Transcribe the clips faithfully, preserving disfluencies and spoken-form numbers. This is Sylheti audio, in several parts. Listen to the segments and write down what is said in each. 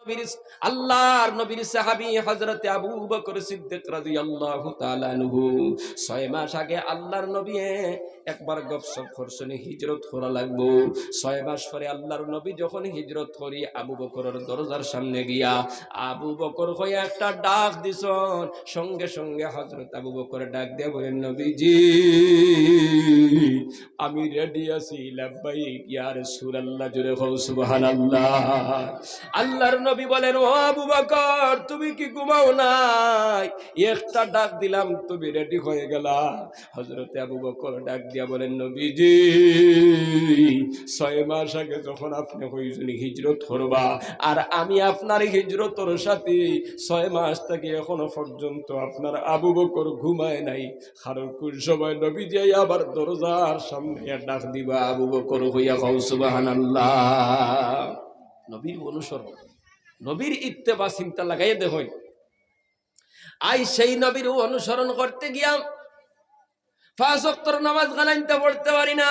নবীর, আল্লাহর নবীর সাহাবী হযরতে আবু বকর সিদ্দিক রাদিয়াল্লাহু তাআলা আনহু। ছয় মাস আগে আল্লাহর নবী একবার গপসপ করছইন, হিজরত করা লাগবো। ছয় মাস পরে আল্লাহর নবী যখন হিজরত করি, আবু বকরর দরজার সামনে গিয়া আবু বকর কইয়া একটা ডাক দিছইন, সঙ্গে সঙ্গে হযরত আবু বকর ডাক দিয়া বলেন, "নবীজি, আমি রেডি আছি, লাব্বাইক ইয়া রাসূলুল্লাহ।" জোরে কও সুবহানাল্লাহ। আল্লাহর নবী বলেন, "ও আবু বকর, তুমি কি ঘুমাও নাই? একটা ডাক দিলাম, তুমি রেডি হয়ে গেলা।" হযরতে আবু বকর ডাক দিয়া বলেন, "নবীজি, ছয় মাস আগে যখন আপনে কইছইন হিজরত করবা, আর আমি আপনার হিজরতর সাথী, ছয় মাস থাকি এখনো পর্যন্ত আপনার আবু বকর ঘুমায় নাই।" কারণ কোন সময় নবীজি আবার দরজার সামনে ডাক দিবা, আবু বকর কইয়া কও সুবহানাল্লাহ। নবীর অনুসরণ, নবীর ইত্তেবা চিন্তা লাগাইয়া দেখইন। আইজ সেই নবীর অনুসরণ করতে গিয়া পাঁচ ওয়াক্তর নামাজ গানাইন্তা পড়তে পারি না।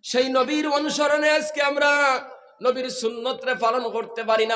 সেই নবীর অনুসরণে আজকে আমরা নবীর সুন্নতরে পালন করতে পারি না।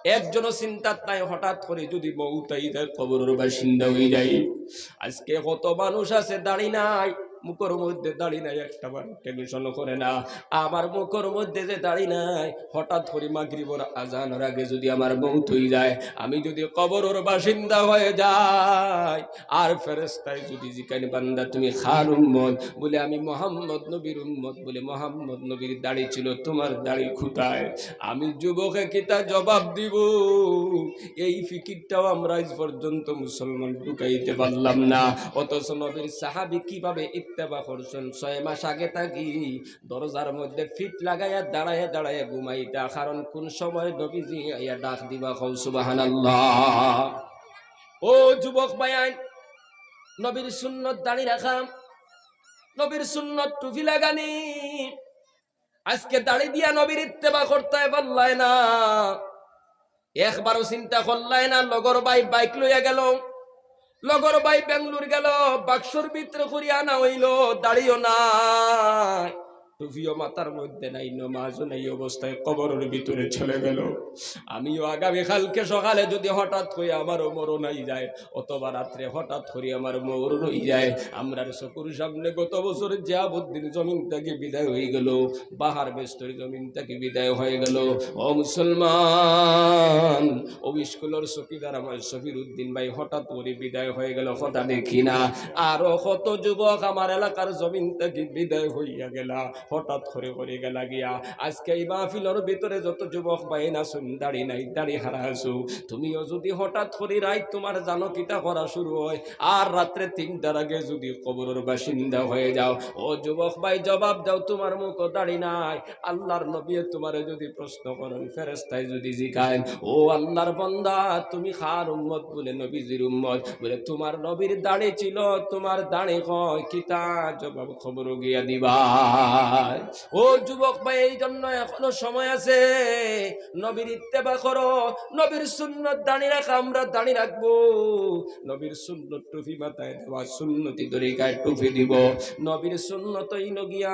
একজনও চিন্তাত নাই, হঠাৎ করি যদি মউত আই যায়, কবরর বাসিন্দা অই যায়। আজকে কত মানুষ আছে দাড়ি নাই, মুখর মধ্যে দাড়ি নাই, একটা বার টেনশন করে না। আমার মুখর মধ্যে যে দাড়ি নাই, হঠাৎ করি মাগরিবর আজানর আগে যদি আমার মউত অই যায়, আমি যদি কবরর বাসিন্দা হয়ে যাই, আর ফেরেশতায় যদি জিকাইন, "বান্দা, তুমি কার উম্মত?" বলে, "আমি মোহাম্মদ নবীর উম্মত।" বলে, "মোহাম্মদ নবীর দাড়ি ছিল, তোমার দাড়ি কোথায়?" আমি যুবকে কিতা জবাব দিব, এই ফিকিরটাও আমরা আজ পর্যন্ত মুসলমান ঢুকাইতে পারলাম না। অথচ নবীর সাহাবী কিভাবে ইত্তেবা করছইন, ছয় মাস আগে থাকি দরজার মধ্যে ফিট লাগাইয়া দাঁড়াইয়া দাঁড়াইয়া ঘুমাইতা, কারণ কোন সময় নবীজি আইয়া ডাক দিবা। কও সুবহানাল্লাহ। ও যুবক ভাইয়াইন, নবীর সুন্নত দাড়ি রাখা, নবীর সুন্নত টুপি লাগানি। আজকে দাড়ি দিয়া নবীর ইত্তেবা করতায় পারলায় না, একবারও চিন্তা করলায় না। লগর ভাই বাইক লইয়া গেল, লগর ভাই বেঙ্গলোর গেল, বাক্সর ভিতরে করি আনা অইল, দাড়িও নাই, টুপিও মাথার মধ্যে নাই, নমাজও নাই, অবস্থায় কবরর ভিতরে চলে গেল। আমিও আগামী কালকে সকালে যদি হঠাৎ করি আমারও মরণ অই যায়, অথবা রাত্রে হঠাৎ করি আমার মরণ অই যায়, আমরার চকুর সামনে গত বছর জিয়াবুদ্দিন জমিন থাকি বিদায় অই গেল, বাহার বেস্তর জমিন থাকি বিদায় হয়ে গেল। ও মুসলমান, ও স্কুলর চকিদার আমার শফির উদ্দিন ভাই হঠাৎ করি বিদায় হয়ে গেল, কথা দেখি না। আরো কত যুবক আমার এলাকার জমিন থাকি বিদায় হইয়া গেলা, হঠাৎ করি করি গেলা গিয়া। আজকে এই মাহফিলর ভিতরে যত যুবক ভাইয়াইন আছইন, দাড়ি নাই, দাড়ি হারা আছো, তুমিও যদি হঠাৎ করি রাইত তোমার জানো কিতা করা শুরু হয়, আর রাত্রে তিনটার আগে যদি কবরর বাসিন্দা হয়ে যাও, ও যুবক ভাই, জবাব দাও, তোমার মুখো দাড়ি নাই। আল্লাহর নবীয়ে তোমারে যদি প্রশ্ন করেন, ফেরেশতায় যদি জিকাইন, "ও আল্লাহর বান্দা, তুমি কার উম্মত?" বলে, "নবীজির উম্মত।" বলে, "তোমার নবীর দাড়ি ছিল, তোমার দাড়ি কই?" কিতা জবাব কবরো গিয়া দিবা? ও যুবক ভাই, এই জন্য এখনো সময় আছে, নবীর ইত্তেবা করো, নবীর সুন্নত দাড়ি রাখা, আমরা দাড়ি রাখবো, নবীর সুন্নত টুপি মাথায় দেওয়া, সুন্নতি তরিকায় টুপি দিব, নবীর সুন্নত অইল গিয়া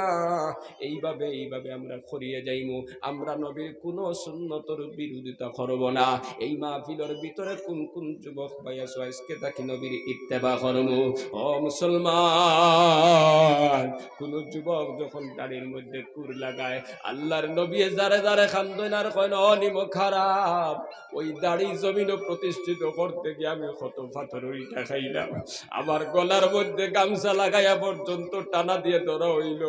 এইভাবে, এইভাবে আমরা করিয়া যাইমু। আমরা নবীর কোনো সুন্নতর বিরোধিতা করব না। এই মাহফিলর ভিতরে কোন কোন যুবক ভাই আছো, আজকে থাকি নবীর ইত্তেবা করমু। ও মুসলমান, কোন যুবক যখন দাড়ির মধ্যে কুর লাগায়, আল্লাহর নবী যারে যারে কান্দইন আর কইন, "ও নিম খারাপ, ওই দাড়ি জমিনো প্রতিষ্ঠিত করতে গিয়া আমি কত পাথর ইটা খাইলাম, আমার গলার মধ্যে গামছা লাগাইয়া পর্যন্ত টানা দিয়ে ধরা অইল।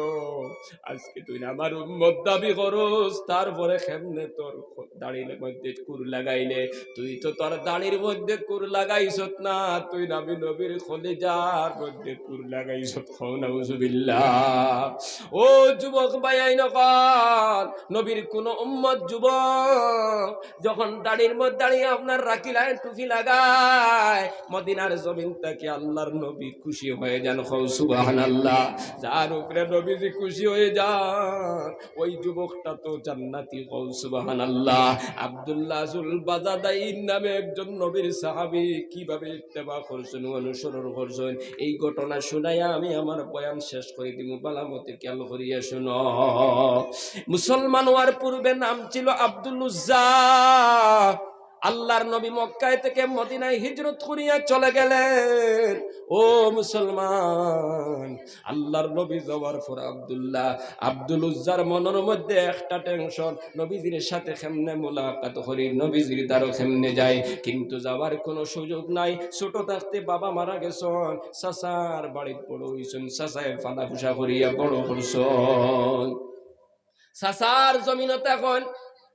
আজকে তুই আমার উম্মত দাবি করস, তারপরে কেমনে তোর দাড়ির মধ্যে কুর লাগাইলে? তুই তো তোর দাড়ির মধ্যে কুর লাগাইছত না, তুই নবী নবীর কলিজার মধ্যে কুর লাগাইছত।" কও নাউজুবিল্লাহ। ও যুবক ভাইয়াইন অকল, নবীর কোন উম্মত যুবক যখন দাড়ির মধ্যে দাড়ি আপনার রাখিলায়, টুপি লাগায়, মদিনার জমিন থাকি আল্লাহর নবী খুশি হয়ে যান। কও সুবহানাল্লাহ। যার উপরে নবীজি খুশি হয়ে যান, ওই যুবকটা তো জান্নাতি। কও সুবহানাল্লাহ। আব্দুল্লাহ জুল বাজাদাইন নামে একজন নবীর সাহাবী কিভাবে ইত্তেবা করছইন, অনুসরণ করছইন, এই ঘটনা শুনাইয়া আমি আমার বয়ান শেষ করি দিমু। ভালা মতে খেয়াল করিয়া শুনো, মুসলমান হওয়ার পূর্বে নাম ছিল আব্দুল উজ্জা। আল্লাহর নবী মক্কায় থেকে মদিনায় হিজরত করিয়া চলে গেলেন। ও মুসলমান, আল্লাহর নবী যাওয়ার পর আব্দুল্লাহ, আব্দুল উজ্জার মনের মধ্যে একটা টেনশন, নবীজির সাথে কেমনে মোলাকাত করি, নবীজির দ্বারো কেমনে যাই, কিন্তু যাওয়ার কোনো সুযোগ নাই। ছোট থাকতে বাবা মারা গেছেন, চাচার বাড়িত বড় হইছেন, চাচায় পালা পোষা করিয়া বড় করছেন। চাচার জমিনো থাকইন,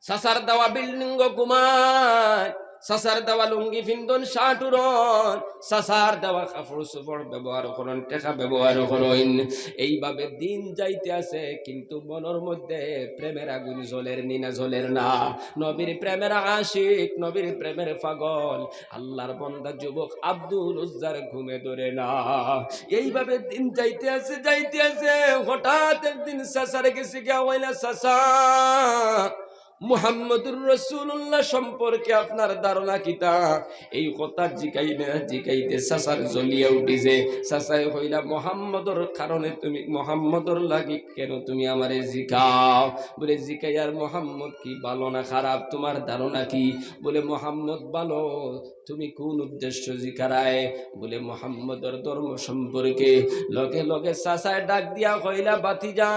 চাচার দেওয়া বিল্ডিংও ঘুমাইন, চাচার দেওয়া লুঙ্গি পিন্দইন, শার্ট উড়ইন, চাচার দেওয়া কাপড় চোপড় ব্যবহার করইন, টেকা ব্যবহার করইন। এইভাবে দিন যাইতে আছে, কিন্তু মনের মধ্যে প্রেমের আগুন জ্বলের নি না, জ্বলের না? নবীর প্রেমের আশিক, নবীর প্রেমের পাগল, আল্লাহর বান্দা যুবক আব্দুল উজ্জার ঘুমে ধরে না। এইভাবে দিন যাইতে আছে, যাইতে আছে, হঠাৎ একদিন চাচার গেছে গিয়া কইলা, "চাচা, মুহাম্মদুর রাসূলুল্লাহ সম্পর্কে আপনার ধারণা কিতা?" এই কথা জিকাই না জিকাইতে চাচার জ্বলিয়া উঠিছে। চাচায় কইলা, "মুহাম্মদর কারণে তুমি, মুহাম্মদর লাগি কেন তুমি আমারে জিকাও?" বলে, "জিকাই আর মুহাম্মদ কি ভালো না খারাপ, তোমার ধারণা কি?" বলে, "মুহাম্মদ ভালো, তুমি কোন উদ্দেশ্য জিকারায়?" বলে, "মুহাম্মদর ধর্ম সম্পর্কে।" লগে লগে চাচায় ডাক দিয়া কইলা, "ভাতিজা,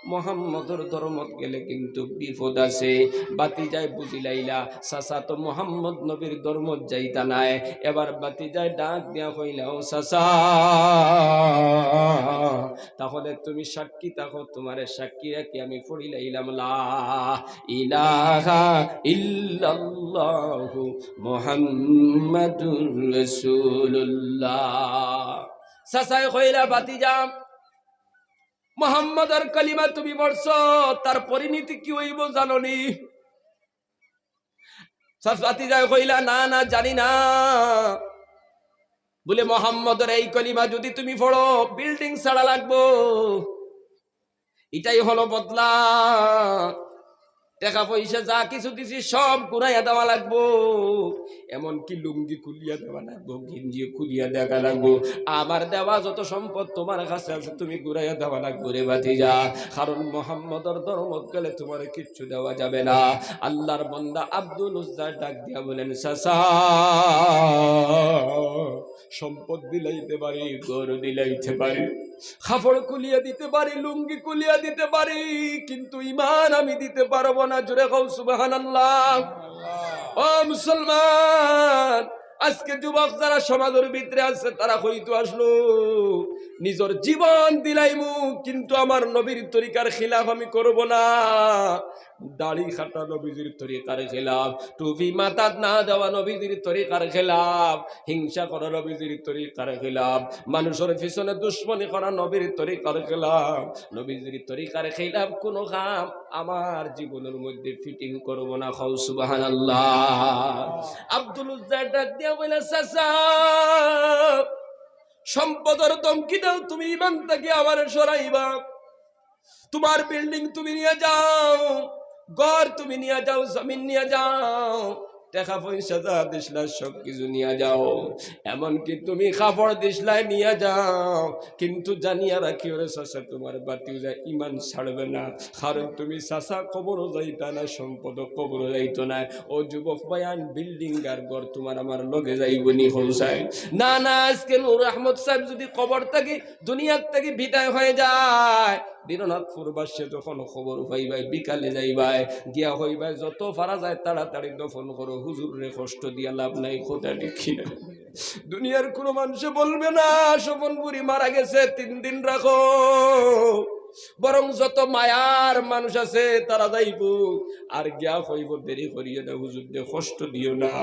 মুহাম্মদর ধর্মত গেলে কিন্তু বিপদ আছে।" ভাতিজায় বুঝিলাইলা, চাচা তো মুহাম্মদ নবীর ধর্মত যাইতা নায়। এবার ভাতিজায় ডাক দিয়া কইলা, "ও চাচা, তাহলে তুমি সাক্ষী থাকো, তোমারে সাক্ষী রাখি আমি পড়িলাইলাম লা ইলাহা ইল্লাল্লাহু মুহাম্মাদুর রাসূলুল্লাহ।" চাচায় কইলা, "ভাতিজা, মুহাম্মদর কলিমা তুমি পড়ছো, তার পরিণতি কি হইব জানো নি?" চাচা, ভাতিজায় কইলা, "না, না, জানি না।" বলে, "মুহাম্মদর এই কলিমা যদি তুমি পড়ো, বিল্ডিং ছাড়া লাগবো, এটাই হলো বদলা। টেকা পয়সা যা কিছু দিছি সব ঘুরাইয়া দেওয়া লাগবো, এমনকি লুঙ্গি খুলিয়া দেওয়া লাগবো, গেঞ্জি খুলিয়া দেওয়া লাগবো, আমার দেওয়া যত সম্পদ তোমার কাছে আছে তুমি ঘুরাইয়া দেওয়া লাগবো রে ভাতিজা, কারণ মুহাম্মদর ধর্মত গেলে তোমারে কিচ্ছু দেওয়া যাবে না।" আল্লাহর বান্দা আব্দুল উজ্জা ডাক দিয়া বলেন, "চাচা, সম্পদ দিলাইতে পারি, ঘর দিলাইতে পারি, কাপড় খুলিয়া দিতে পারি, লুঙ্গি খুলিয়া দিতে পারি, কিন্তু ইমান আমি দিতে পারবো না।" জোরে কও সুবহানাল্লাহ। ও মুসলমান, আজকে যুবক যারা সমাজর ভিতরে আছে, তারা কইতো আসলো, "নিজর জীবন দিলাইমু, কিন্তু আমার নবীর তরিকার খিলাফ আমি করব না।" দাড়ি কাটা নবীজির তরিকার খিলাফ, টুপি মাথাত না দেওয়া নবীজির তরিকার খিলাফ, হিংসা করা নবীজির তরিকার খিলাফ, মানুষর পিছনে দুশমনি করা নবীর তরিকার খিলাফ, নবীজির তরিকার খিলাফ কোনো কাম আমার জীবনের মধ্যে ফিটিং করব না। কও সুবহানাল্লাহ। আব্দুল উজ্জা ডাক দিয়া বলে, "চাচা, সম্পদর ধমকি দাও, তুমি ইমান থাকি আমারে সরাইবা, তোমার বিল্ডিং তুমি নিয়া যাও, ঘর তুমি নিয়া যাও, জমিন নিয়া যাও, টেকা পয়সা যা দিছলা সব কিছু নিয়া যাও, এমনকি তুমি কাপড় দিছলা নিয়া যাও, কিন্তু জানিয়া রাখিও রে চাচা, তোমার ভাতিজা ইমান ছাড়বে না, কারণ তুমি চাচা কবরও যাইতা না, সম্পদ কবরও যাইতো না।" ও যুবক ভাইয়াইন, বিল্ডিং আর ঘর তোমার আমার লগে যাইবো নি? কও চাই। না, না, আজকে নূর আহমদ সাহেব যদি কবর থাকি, দুনিয়ার থাকি বিদায় হয়ে যায়, দিননাথপুরবাসী যখন খবর পাইবায়, বিকালে যাইবায়, গিয়া কইবায়, "যত পারা যায় তাড়াতাড়ি দফন করো, হুজুররে কষ্ট দিয়া লাভ নাই।" কথা ঠিক কিনা? দুনিয়ার কোনো মানুষে বলবে না, "স্বপনপুরি মারা গেছে, তিন দিন রাখো।" বরং যত মায়ার মানুষ আছে, তারা যাইবো, আর গিয়া কইবো, "দেরি করিও না, হুজুররে কষ্ট দিও না।"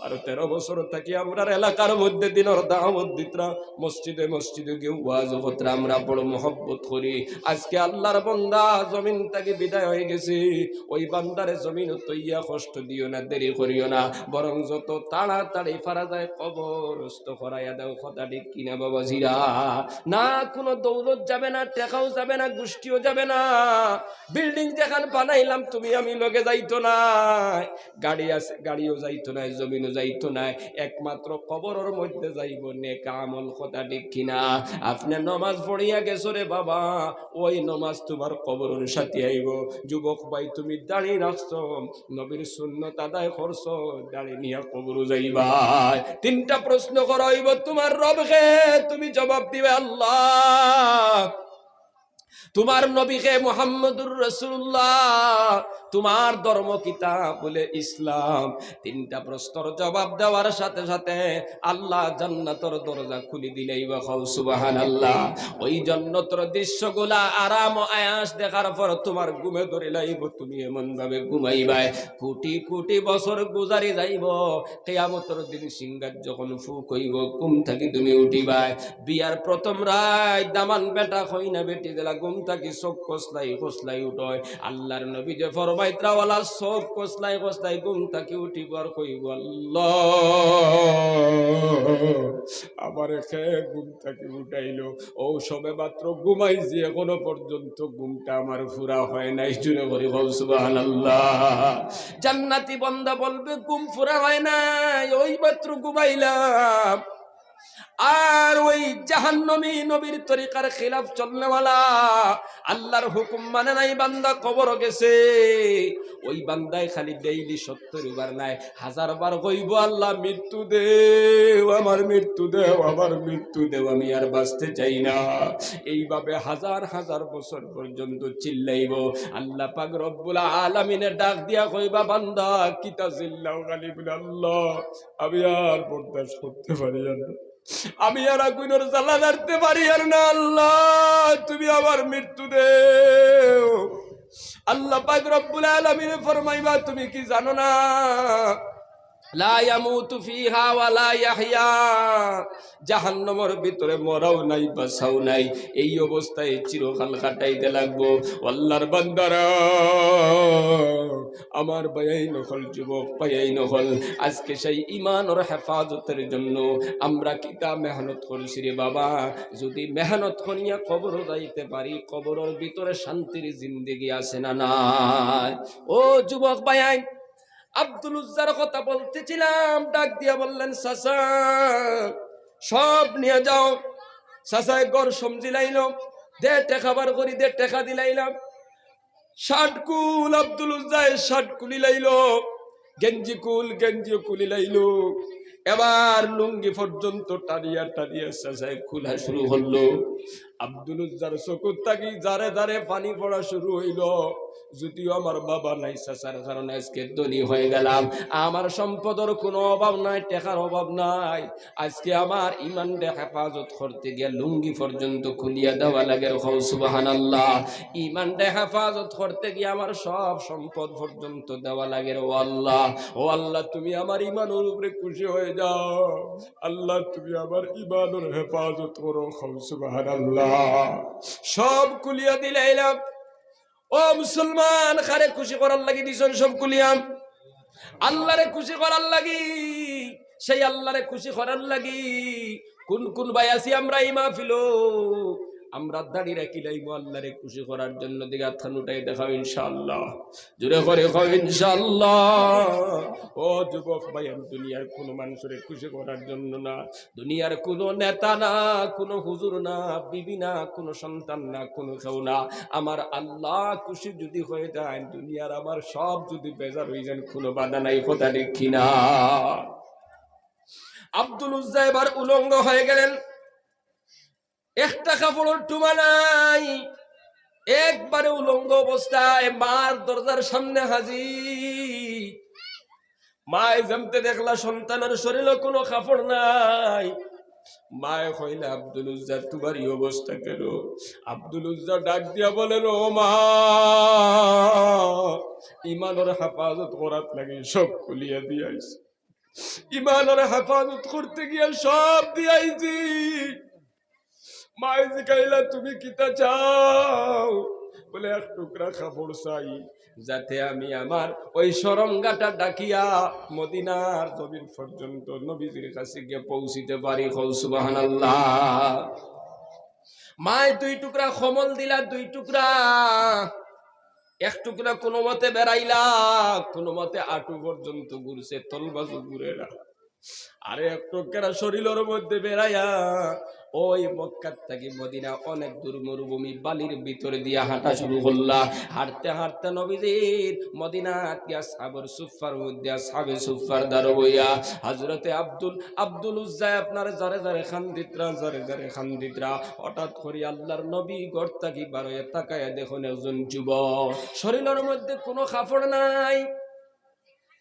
বারো তেরো বছর থাকি আমরার এলাকার মধ্যে দিনর দাওয়াত দিতরা, মসজিদে মসজিদে গিয়া ওয়াজ করতরা, আমরা বড় মহব্বত করি। আজকে আল্লাহর বান্দা জমিন থাকি বিদায় হয়ে গেছে, ওই বান্দারে জমিন তইয়া কষ্ট দিও না, দেরি করিও না, বরং যত তাড়াতাড়ি পারা যায় কবরস্থ করাইয়া দাও। কথা ঠিক কিনা বাবাজিরা? না কোনো দৌলত যাবে না, টেকাও যাবে না, গুষ্টিও যাবে না। বিল্ডিং যেখান বানাইলাম তুমি আমি লগে যাইতো নায়, গাড়ি আছে, গাড়িও যাইতো নায়, জমিনও যাইতো নায়, একমাত্র কবরর মধ্যে যাইবো নেক আমল। কথা ঠিক কিনা? আপনে নমাজ পড়িয়া গেছো রে বাবা, ওই নমাজ তুমার কবরর সাথে আইবো। যুবক ভাই, তুমি দাড়ি রাখছো, নবীর সুন্নত আদায় করছো, দাড়ি নিয়া কবরো যাইবায়। তিনটা প্রশ্ন করা অইবো, তুমার রব কে? তুমি জবাব দিবায় আল্লাহ। তুমার নবী কে? মুহাম্মদুর রাসূলুল্লাহ। তুমার ধর্ম কিতা? বলে ইসলাম। তিনটা প্রশ্নর জবাব দেওয়ার সাথে সাথে আল্লাহ জান্নাতর দরজা খুলি দিলাইবা। কও সুবহানাল্লাহ। ওই জান্নাতর দৃশ্যগুলা আরাম ও আয়াস দেখার পর তুমার ঘুমে ধরিলাইবো, তুমি এমন ভাবে ঘুমাইবায়, কোটি কোটি বছর গুজারি যাইবো। কিয়ামতর দিন সিংহাত যখন ফুক অইবো, ঘুম থাকি তুমি উঠিবায়। বিয়ার প্রথম রাইত দামান বেটা কইনা বেটি যেলা ঘুম থাকি চোখ কসলাই কসলাই উঠয়, আল্লাহর নবী যে ফরমাইতরা, ওলা চোখ কসলাই কসলাই ঘুম থাকি উঠিবো আর কইবো, "আল্লাহ, আমারে কে ঘুম থাকি উঠাইলো?" ও সবে মাত্র ঘুমাইছি, এখনো পর্যন্ত ঘুমটা আমার পুরা হয় নাই। জুরে করি কও সুবহানাল্লাহ। জান্নাতি বন্দা বলবে, "ঘুম পুরা হয় নাই, ওই মাত্র ঘুমাইলাম।" আর ওই জাহান্নামী নবীর তরিকার খিলাফ চলনেওয়ালা, আল্লাহর হুকুম মানে নাই, বান্দা কবরো গেছে, ওই বান্দায় খালি ডেইলি সত্তর বার নায়, হাজার বার কইবো, "আল্লাহ, মৃত্যু দেও, আমার মৃত্যু দেও, আমার মৃত্যু দেও, আমি আর বাঁচতে চাই না।" এইভাবে হাজার হাজার বছর পর্যন্ত চিল্লাইবো। আল্লাহ পাক রব্বুল আলামিনে ডাক দিয়া কইবা, "বান্দা, কিতা চিল্লাও খালি?" বলে, "আল্লাহ, আমি আর বরদাস্ত করতে পারি আর না, আমি আর আগুনর জ্বালা নাড়তে পারি আর না, আল্লাহ, তুমি আমার মৃত্যু দেও।" আল্লাহ পাক রব্বুল আলামিনে ফরমাইবা, "তুমি কি জানো না, লা ইয়ামুতু ফিহা ওয়া লা ইয়াহইয়া, জাহান্নামর ভিতরে মরাও নাই, বাঁচাও নাই, এই অবস্থায় চিরকাল কাটাইতে লাগবো।" ও আল্লাহর বান্দারা, আমার ভাইয়াইন অকল, যুবক ভাইয়াইন অকল, আজকে সেই ইমানর হেফাজতর জন্য আমরা কিতা মেহনত করছি রে বাবা। যদি মেহনত করিয়া কবরো যাইতে পারি, কবরর ভিতরে শান্তির জিন্দেগি আছে না নাই? ও যুবক ভাইয়াইন, আব্দুল উজ্জার কথা বলতেছিলাম, ডাক দিয়া বললেন, "চাচা, সব নিয়া যাও।" চাচায় ঘর সমজিলাইল, দে টেকা বার করি দে, টেকা দিলাইলাম। শার্ট খুল, আব্দুল উজ্জায় শার্ট খুলিলাইল, গেঞ্জি খুল, গেঞ্জিও খুলিলাইল। এবার লুঙ্গি পর্যন্ত টানিয়া টানিয়া চাচায় খুলা শুরু করলো। আব্দুল উজ্জার চকুত থাকি জারে জারে পানি পড়া শুরু অইল। যদিও আমার বাবা নাই, চাচার কারণে আজকে ধনী হয়ে গেলাম। আমার সম্পদর কোনো অভাব নাই, টেকার অভাব নাই। আজকে আমার ইমানরে হেফাজত করতে গিয়া লুঙ্গি পর্যন্ত খুলিয়া দেওয়া লাগের। কও সুবহানাল্লাহ। ইমানরে হেফাজত করতে গিয়া আমার সব সম্পদ পর্যন্ত দেওয়া লাগের। ও আল্লাহ, ও আল্লাহ, তুমি আমার ইমানর উপরে খুশি হয়ে যাও। আল্লাহ, তুমি আমার ইমানর হেফাজত করো। কও সুবহানাল্লাহ। সব খুলিয়া দিলাইলাম। ও মুসলমান, কারে খুশি করার লাগি দিছইন সব খুলিয়া? আল্লাহরে খুশি করার লাগি। সেই আল্লাহরে খুশি করার লাগি। কোন কোন ভাই আছি আমরা এই মাহফিলো? আমরা দাড়ি রাখিলাইমু আল্লাহরে খুশি করার জন্য। দিকে আতখান উঠাই দেখাও ইনশাআল্লাহ। জোরে করি কও ইনশাআল্লাহ। ও যুবক ভাই, আমি দুনিয়ার কোনো মানুষরে খুশি করার জন্য না, দুনিয়ার কোনো নেতা না, কোনো হুজুর না, বিবি না, কোনো সন্তান না, কোনো কেউ না। আমার আল্লাহ খুশি যদি হয়ে যায়, দুনিয়ার আমার সব যদি বেজার হয়ে যান, কোনো বাধা নাই। কথা ঠিক কিনা? আব্দুল উজ্জা এবার উলঙ্গ হয়ে গেলেন, একটা কাপড়ের টুমা নাই, একবারে উলঙ্গ অবস্থায় মার দরজার সামনে হাজির। মায়ে যেমতে দেখলা সন্তানের শরীরে কোনো কাপড় নাই, মায়ে কইলা, "আব্দুল উজ্জা, তোমার এই অবস্থা কেন?" আব্দুল উজ্জা ডাক দিয়া বলেন, "ও মা, ইমানর হেফাজত করার লাগি সব খুলিয়া দিয়াইছি, ইমানর হেফাজত করতে গিয়া সব দিয়াইছি।" মায়ে জিকাইলা, "তুমি কিতা চাও?" বলে, "এক টুকরা কাপড় চাই, যাতে আমি আমার ওই শরমগাটা ডাকিয়া মদিনার জমিন পর্যন্ত নবীজির কাছে গিয়ে পৌঁছিতে পারি।" কও সুবহানাল্লাহ। মায় দুই টুকরা কম্বল দিলা, দুই টুকরা, এক টুকরা কোনো মতে বেড়াইলা, কোনো মতে আটু পর্যন্ত ঘুরছে, তলবাজু ঘুরে না। আরে এক টুকরা শরীলর মধ্যে বেড়াইয়া ওই মক্কার থাকি মদিনা অনেক দূর মরুভূমি বালির ভিতরে দিয়া হাঁটা শুরু করলা। হাঁটতে হাঁটতে নবীজির মদিনাত গিয়া সাবর সুফার মধ্যে সাবে সুফার দাঁড় হইয়া হযরতে আব্দুল, আব্দুল উজ্জায় আপনার জারে জারে খান্দিত্রা, জারে জারে খান্দিত্রা। হঠাৎ করি আল্লাহর নবী ঘর থাকি বারোয় তাকাইয়া দেখুন একজন যুবক, শরীলর মধ্যে কোনো কাপড় নাই,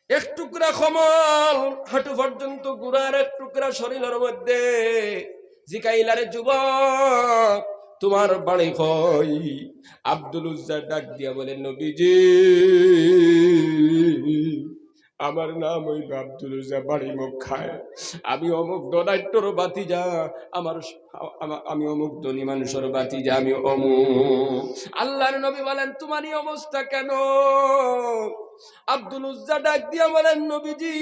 এক টুকরা কম্বল, হাঁটু পর্যন্ত ঘুরার এক টুকরা শরীলর মধ্যে। জিকাইলারে যুবক, তোমার বাড়ি কই? আব্দুল উজ্জা ডাক দিয়া বলে, নবীজি, আমার নাম হইল আব্দুল উজ্জা, বাড়ি মক্কায়। আমি অমুক ধনাঢ্যর ভাতিজা, আমার, আমা-, আমি অমুক ধনী মানুষের ভাতিজা, আমি অমুক। আল্লাহর নবী বলেন, তোমার এই অবস্থা কেন? আব্দুল উজ্জা ডাক দিয়া বলেন, নবীজি,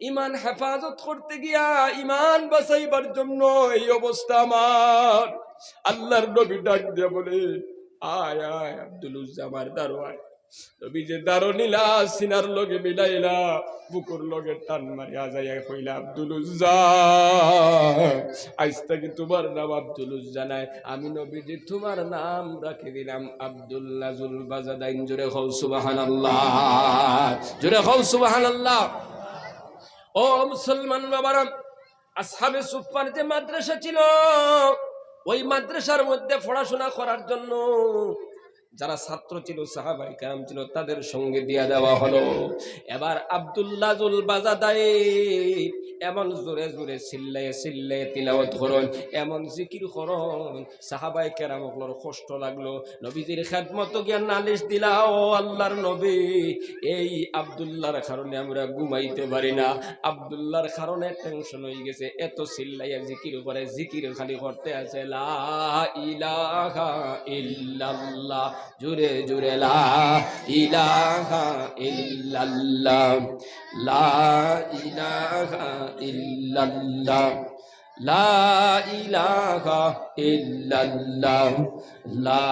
ইমান হেফাজত করতে গিয়া, ইমান বাঁচাইবার জন্য এই অবস্থা আমার। আল্লাহর নবী ডাক দিয়া বলে, আয় আয় আব্দুল উজ্জা, আমার দারো আয়। নবীজি দারো নিলা, সিনার লগে মিলাইলা, বুকুর লগে টান মারিয়া যাইয়া কইলা, আব্দুল উজ্জা, আইজ থাকি তোমার নাম আব্দুল উজ্জা নায়, আমি নবীজি তোমার নাম রাখি দিলাম আব্দুল্লাহ জুল বাজাদাইন। জোরে কও সুবহানাল্লাহ, জোরে কও সুবহানাল্লাহ। ও মুসলমান বাবারা, আসহাবে সুফার যে মাদ্রাসা ছিল, ওই মাদ্রাসার মধ্যে পড়াশোনা করার জন্য যারা ছাত্র ছিল, সাহাবায়ে কেরাম ছিল, তাদের সঙ্গে দিয়া দেওয়া হলো। এবার আব্দুল্লাহ জুল বাজাদাইন এমন জোরে জোরে চিল্লাইয়া চিল্লাইয়া তিলাওয়াত করইন, এমন জিকির করইন, সাহাবায়ে কেরাম অকলর কষ্ট লাগলো। নবীজির খেদমতো গিয়া নালিশ দিলা, ও আল্লাহর নবী, এই আব্দুল্লাহর কারণে আমরা ঘুমাইতে পারি না, আব্দুল্লাহর কারণে টেনশন হয়ে গেছে, এত চিল্লাইয়া জিকির করে, জিকির খালি করতে আছে, লা ইলাহা ইল্লাল্লাহ, জোরে জোরে, লা ইলাহা ইল্লাল্লাহ, লা ইলাহা ইল্লাল্লাহ, লা ইলাহা ইল্লাল্লাহ, লা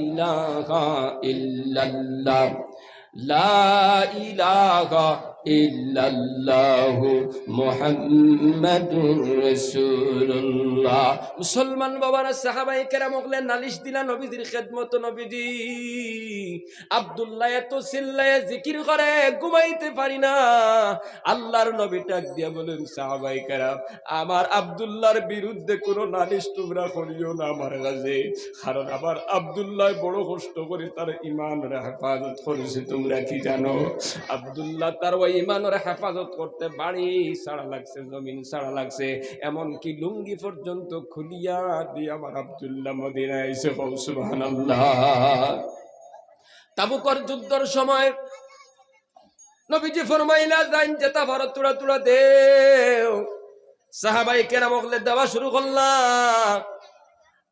ইলাহা ইল্লাল্লাহ, লা ইলাহা ইল্লাল্লাহু মুহাম্মাদুর রাসূলুল্লাহ। মুসলমান বাবারা, সাহাবায়ে কেরাম অকলে নালিশ দিলা নবীজির খেদমতো, নবীজি, আব্দুল্লাহ এত চিল্লায় জিকির করে, ঘুমাইতে পারি না। আল্লাহর নবী ডাক দিয়া বলেন, সাহাবায়ে কেরাম, আমার আব্দুল্লাহর বিরুদ্ধে কোনো নালিশ তোমরা করিও না আমার কাছে, কারণ আমার আব্দুল্লাহ বড় কষ্ট করে তার ইমানরে হেফাজত করেছে। তোমরা কি জানো, আব্দুল্লাহ তার ওই ইমানরে হেফাজত করতে বাড়ি ছাড়া লাগছে, জমিন ছাড়া লাগছে, এমনকি লুঙ্গি পর্যন্ত খুলিয়া দিয়ে আমার আব্দুল্লাহ মদিনায় আইছে। কও সুবহানাল্লাহ। তাবুকর যুদ্ধর সময় নবীজি ফরমাইলা, যাইন যেতা পারো তুড়া তুড়া দেও। সাহাবায়ে কেরাম অকলে দেওয়া শুরু করলা।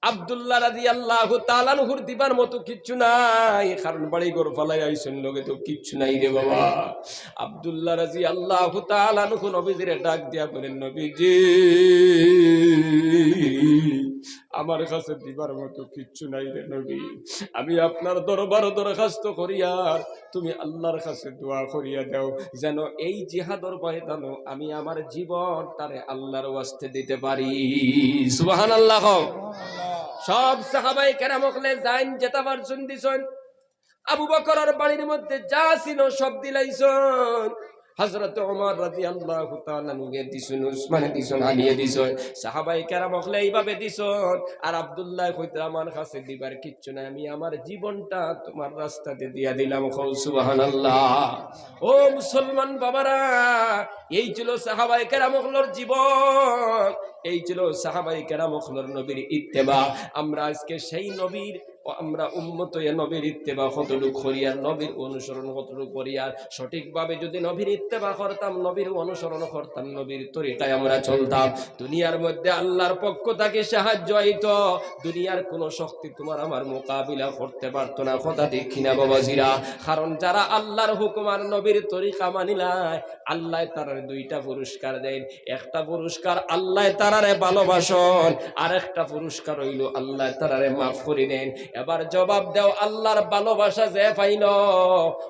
আব্দুল্লাহ রাদিয়াল্লাহু তাআলা আনহুর দিবার মতো কিচ্ছু নাই, কারণ বাড়ি ঘর ফালাই আইছইন, লগে তো কিচ্ছু নাই রে বাবা। আব্দুল্লাহ রাদিয়াল্লাহু তাআলা আনহু নবীজিরে ডাক দিয়া বলেন, নবীজি, আমার কাছে দিবার মতো কিচ্ছু নাই রে নবী, আমি আপনার দরবার দরখাস্ত করিয়ার তুমি আল্লাহর কাছে দোয়া করিয়া দাও, যেন এই জিহাদর ময়দানো আমি আমার জীবনটারে আল্লাহর ওয়াস্তে দিতে পারি। সুবহানাল্লাহ কও। সব সাহাবায়ে কেরাম অকলে যাইন যেতা পারছইন দিছইন। আবু বকরর বাড়ির মধ্যে যা ছিল সব দিলাইছইন। হযরত ওমর রাদিয়াল্লাহু তাআলা আনহুয়ে দিছইন, উসমানে দিছইন, আলিয়ে দিছইন, সাহাবায়ে কেরাম অকলে এইভাবে দিছইন। আর আব্দুল্লাহ কইতরা, আমার কাছে দিবার কিচ্ছু নাই, আমি আমার জীবনটা তোমার রাস্তাতে দিয়া দিলাম। কও সুবহানাল্লাহ। ও মুসলমান বাবারা, এই ছিল সাহাবায়ে কেরাম অকলর জীবন, এই ছিল সাহাবায়ে কেরাম অকলর নবীর ইত্তেবা। আমরা আজকে সেই নবীর আমরা উম্মত অইয়া নবীর ইত্তেবা কতটুক করিয়ার, নবীর অনুসরণ কতটুক করিয়ার। সঠিকভাবে যদি নবীর ইত্তেবা করতাম, নবীর অনুসরণ করতাম, নবীর তরিকায় আমরা চলতাম, দুনিয়ার মধ্যে আল্লাহর পক্ষ থাকি সাহায্য আইতো। দুনিয়ার কোনো শক্তি তুমার আমার মোকাবিলা করতে পারতো না। কথা ঠিক কিনা বাবাজিরা? কারণ যারা আল্লাহর হুকুম আর নবীর তরিকা মানিলায়, আল্লায় তারারে দুইটা পুরস্কার দেইন। একটা পুরস্কার আল্লায় তারারে ভালোবাসইন, আর একটা পুরস্কার অইলো আল্লায় তারারে মাফ করি দেইন। এবার জবাব দেও, আল্লাহর ভালোবাসা যে পাইলো,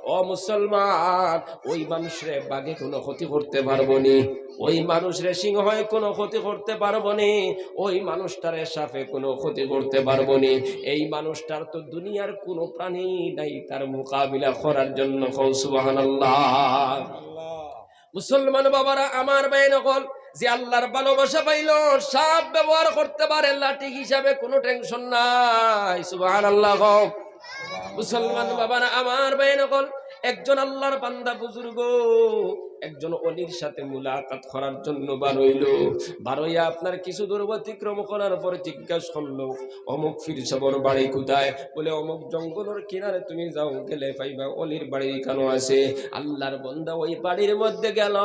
ও মুসলমান, ওই মানুষরে বাঘে কোনো ক্ষতি করতে পারবো নি, ওই মানুষরে সিংহে কোনো ক্ষতি করতে পারবো নি, ওই মানুষটারে সাপে কোনো ক্ষতি করতে পারবো নি। এই মানুষটার তো দুনিয়ার কোনো প্রাণী নাই তার মোকাবিলা করার জন্য। কও সুবহানাল্লাহ। মুসলমান বাবারা আমার, ভাই নকল, যে আল্লাহর ভালোবাসা পাইলো, সাপ ব্যবহার করতে পারে লাঠি হিসাবে, কোনো টেনশন নাই। সুবহানাল্লাহ কও। মুসলমান বাবারা আমার, ভাই নকল, একজন আল্লাহর বান্দা বুজুর্গ একজন অলির সাথে মুলাকাত করার জন্য বারইলো। বারইয়া আপনার কিছু দূর অতিক্রম করার পর জিজ্ঞাসা করলো, "অমুক পীর সাবর বাড়ি কোথায়?" বলে, "অমুক জঙ্গলর কিনারে তুমি যাও, গেলে পাইবা, অলির বাড়ি ইখানো আছে।" আল্লাহর বান্দা ওই বাড়ির মধ্যে গেল,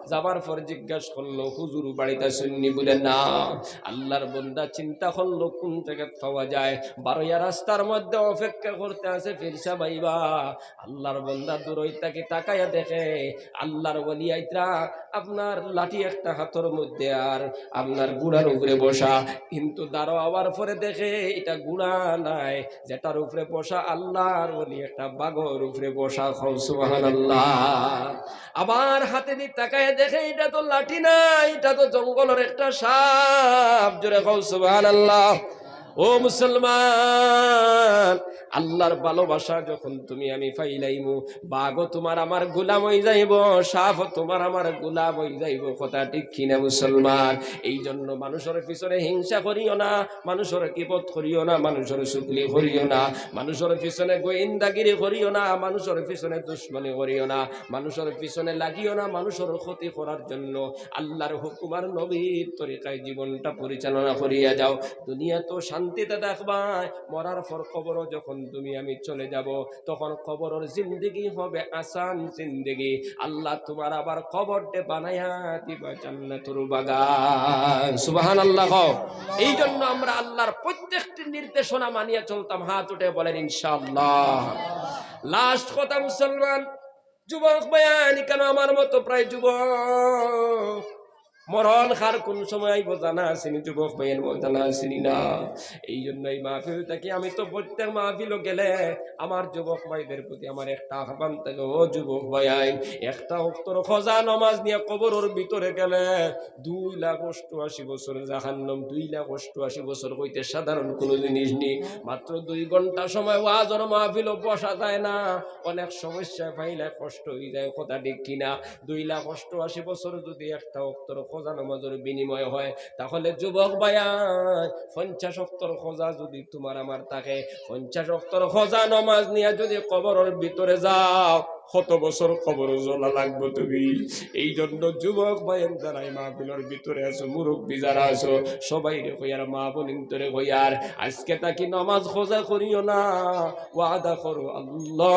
যাবার পর জিজ্ঞাসা করলো, "হুজুর বাড়িত আছইন নি?" বলে, "না।" আল্লাহর বান্দা চিন্তা করলো, কোন জাগাত পাওয়া যায়। বারইয়া রাস্তার মধ্যে অপেক্ষা করতে আছে, পীর সাব আইবা। আল্লাহর বান্দা দূরই থাকি তাকাইয়া দেখে, আল্লাহর ওলি আইতরা, আপনার লাঠি একটা হাতর মধ্যে আর আপনার ঘোড়ার উপরে বসা, কিন্তু দাঁড়াওয়ার পরে দেখে ইটা ঘোড়া নায়, যেটার উপরে বসা আল্লাহর ওলি একটা বাঘর উপরে বসা। কও সুবহানাল্লাহ। আবার হাতেদি তাকাইয়া দেখে ইটা তো লাঠি না, ইটা তো জঙ্গলর একটা সাপ। জোরে কও সুবহানাল্লাহ। ও মুসলমান, আল্লাহর ভালোবাসা যখন তুমি আমি পাইলাইমু, বাঘও তুমার আমার গোলাম অই যাইবো, সাপও তুমার আমার গোলাম অই যাইবো। কথা ঠিক কিনা মুসলমান? এই জন্য মানুষর পিছনে হিংসা করিও না, মানুষর গীবত করিও না, মানুষর চুগলি করিও না, মানুষর পিছনে গোয়েন্দাগিরি করিও না, মানুষর পিছনে দুশমনি করিও না, মানুষর পিছনে লাগিও না, মানুষর ক্ষতি করার জন্য। আল্লাহর হুকুম আর নবীর তরিকায় জীবনটা পরিচালনা করিয়া যাও। দুনিয়াত শান্তিতে থাকবায়, মরার পর কবরও যখন তুমি আমি চলে যাব, তখন কবরর জিন্দেগি হবে আসান জিন্দেগি। আল্লাহ তুমার আবার কবরটা বানাইয়া দিবা জান্নাতুর বাগান। সুবহানাল্লাহ কও। এই জন্য আমরা আল্লাহর প্রত্যেকটি নির্দেশনা মানিয়া চলতাম। হাত উঠে বলেন ইনশাআল্লাহ। লাস্ট কথা মুসলমান, যুবক ভাইয়াইন, কেন আমার মতো প্রায় যুবক, মরণ কার কোন সময় আইবো জানা আছে নি? যুবক ভাইয়াইন, জানা আছে নি না? এই জন্য এই মাহফিল থাকি আমি তো প্রত্যেক মাহফিলও গেলে আমার যুবক ভাইদের প্রতি আমার একটা আহ্বান থাকে, ও যুবক ভাইয়াইন, একটা ওয়াক্তর কাজা নামাজ নিয়া কবরর ভিতরে গেলে দুই লাখ অষ্টআশি বছর জাহান্নাম, দুই লাখ অষ্টআশি বছর কইতে সাধারণ কোনো জিনিস নি। মাত্র দুই ঘন্টা সময় ওয়াজর মাহফিলও বসা যায় না, অনেক সমস্যা পাইলে কষ্ট অই যায়, কথা ঠিক কিনা? দুই লাখ অষ্টআশি বছর যদি একটা ওয়াক্তর কাজা নামাজর বিনিময় হয়, তাহলে যুবক ভাইয়াইন, পঞ্চাশ ওয়াক্তর কাজা যদি তুমার আমার থাকে, পঞ্চাশ ওয়াক্তর কাজা নামাজ নিয়া যদি কবরর ভিতরে যাও, কত বছর কবরো জ্বলা লাগবো তুমি? এই জন্য যুবক ভাইয়াইন, যারা এই মাহফিলর ভিতরে আছো, মুরব্বি যারা আছো, সবাইরে কইয়ার, মা বোনিন্তরে কইয়ার, আজকে থাকি নামাজ কাজা করিও না, ওয়াদা করো আল্লাহ,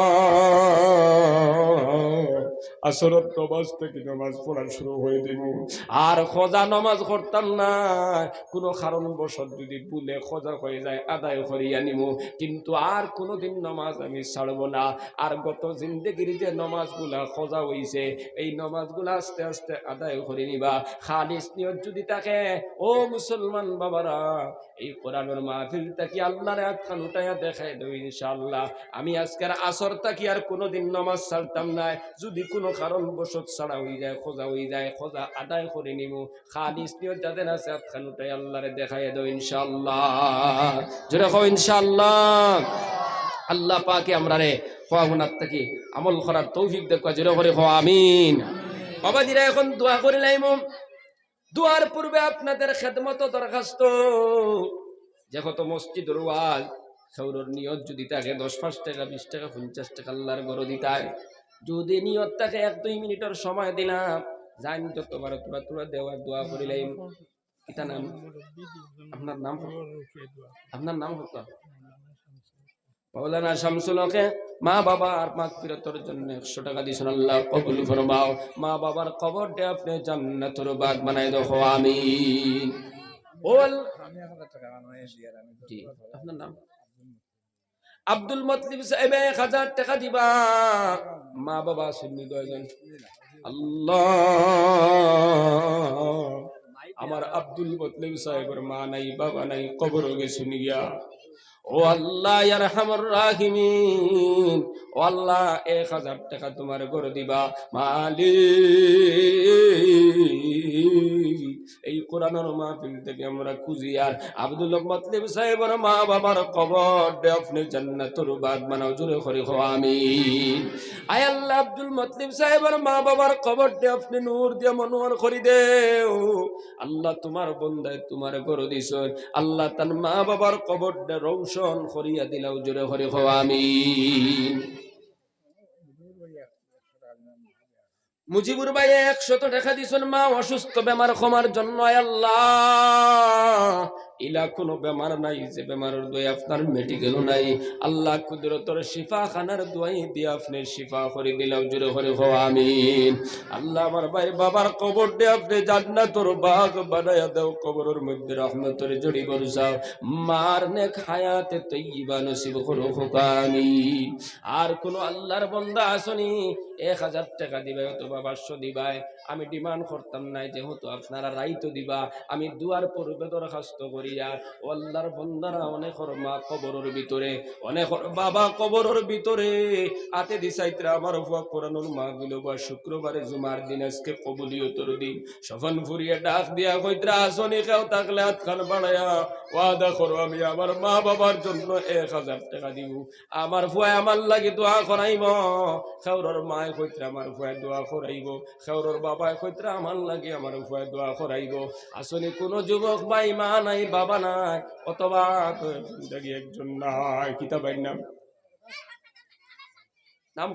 আসরর নামাজ থাকি নামাজ পড়া শুরু করি দিমু, আর কাজা নামাজ করতাম না। কোনো কারণবশত যদি ভুলে কাজা অই যায়, আদায় করিয়া নিমু, কিন্তু আর কোনোদিন নামাজ আমি ছাড়বো না। আর গত জিন্দেগির যে নামাজগুলা কাজা অইছে, এই নামাজগুলা আস্তে আস্তে আদায় করি নিবা। খালিস নিয়ত যদি থাকে, ও মুসলমান বাবারা, এই কোরআনর মাহফিল থাকি আল্লাহরে আতখান উঠাইয়া দেখাই দেও ইনশাআল্লাহ। আমি আজকের আসর থাকি আর কোনোদিন নামাজ ছাড়তাম না। যদি কোনো কারণবশত ছাড়া অই যায়, কাজা অই যায়, কাজা আদায় করি নিমু। খালিস নিয়ত যাদের আছে, আতখান উঠাই আল্লাহরে দেখাই দেও ইনশাআল্লাহ। জোরে কও ইনশাআল্লাহ। আল্লাহ পাকে আমরারে কওয়া হুনার থাকি আমল করার তৌফিক দেউক্কা। জোরে করি কও আমিন। বাবাজিরা, এখন দোয়া করিলাইমু। দোয়ার পূর্বে আপনাদের খেদমতো দরখাস্ত, যে কত মসজিদর ওয়াজ, কেউরর নিয়ত যদি থাকে দশ পাঁচ টেকা, বিশ টেকা, পঞ্চাশ টেকা আল্লাহর ঘরো দিতায়, যদি নিয়ত থাকে এক দুই মিনিটর সময় দিলাম, যাইন যতবার তোরা তোরা দেওয়ার দোয়া করিলাইমু। ইতা নাম, আপনার নাম, আপনার নাম কত? মাওলানা শামসুল হকে মা বাবার মাগফিরাতর জন্য একশো টাকা দিছইন, আল্লাহ কবুল ফরমাও। মা বাবার কবররে আপনে জান্নাতর বাগ বানাই দেও, কও আমিন। ও আল-, জি, আপনার নাম? আব্দুল মতলিব সাহেব এক হাজার টাকা দিবা। মা বাবা আছইন নি দুইজন? আল্লাহ, আমার আব্দুল মতলিব সাহেবর মা নাই, বাবা নাই, কবরো গেছইন গিয়া। ও আল্লাহ, ইয়া আরহামার রাহিমিন, ও আল্লাহ, এক হাজার টাকা তুমার ঘরো দিবা মালিক। এই কোরআনর মাহফিল থাকি আমরা খুঁজি আর আব্দুল মতলিব সাহেবর মা বাবার কবররে আপনে জান্নাতর বাগ বানাও, জোরে করি কও আমিন। আয় আল্লাহ, আব্দুল মতলিব সাহেবর মা বাবার কবররে আপনে নূর দিয়া মনোয়ার করি দেও। আল্লাহ, তুমার বন্দায় তুমার ঘরো দিছইন, আল্লাহ, তান মা বাবার কবররে রৌশন করিয়া দিলাও, জোরে করি কও আমিন। মুজিবুর ভাইয়ে একশত টাকা দিছইন মা অসুস্থ বেমার কমার জন্য। আয় আল্লাহ, ইলা কুনু বেমার নাই যে বেমারর দোয়াই আপনার মেডিকেলও নাই। আল্লাহ, কুদরতর শিফাখানার দোয়াই দিয়া আপনে শিফা করি দিলাও, জোরে করি কও আমিন। আল্লাহ, আমার ভাইর বাবার কবররে আপনে জান্নাতর বাগ বানাইয়া দেও, কবরর মধ্যে রহমতর ঝড়ি বরসাও, মার নেক হায়াতে তৈয়বা নসিব করো, কও আমিন। আর কুনু আল্লাহর বন্দা আছইন নি, এক হাজার টাকা দিবায় অথবা পাঁচশো দিবায়, আমি ডিমান্ড করতাম নায়, যেহেতু আপনারা রাইতো দিবা, আমি দোয়ার পূর্বে দরখাস্ত করিয়ার। ও আল্লাহর বন্দারা, অনেকর মা কবরর ভিতরে, অনেকর বাবা কবরর ভিতরে, আতে দি চাইতরা আমার ফুয়া কোরআনর মাহফিলো বা শুক্রবারে জুমার দিন, আজকে কবুলিয়তর দিন, স্বপন ফুরিয়ে ডাক দিয়া কইতরা, আছইন নি কেউ থাকলে আতখান বাড়াইয়া ওয়াদা করো, আমি আমার মা বাবার জন্য এক হাজার টাকা দিমু। আমার ফুয়ায় আমার লাগি দোয়া করাইবো। কেউরর মায় কইতরা আমার ফুয়ায় দোয়া করাইবো, কেউরর বাবায় কইতরা আমার লাগি আমার ফুয়ায় দোয়া করাইবো। আছইন নি কুনু যুবক ভাই, মা নাই, বাবা নাই, অথবা তো এখান থাকি একজন নাই, কিতা ভাইর নাম? নাম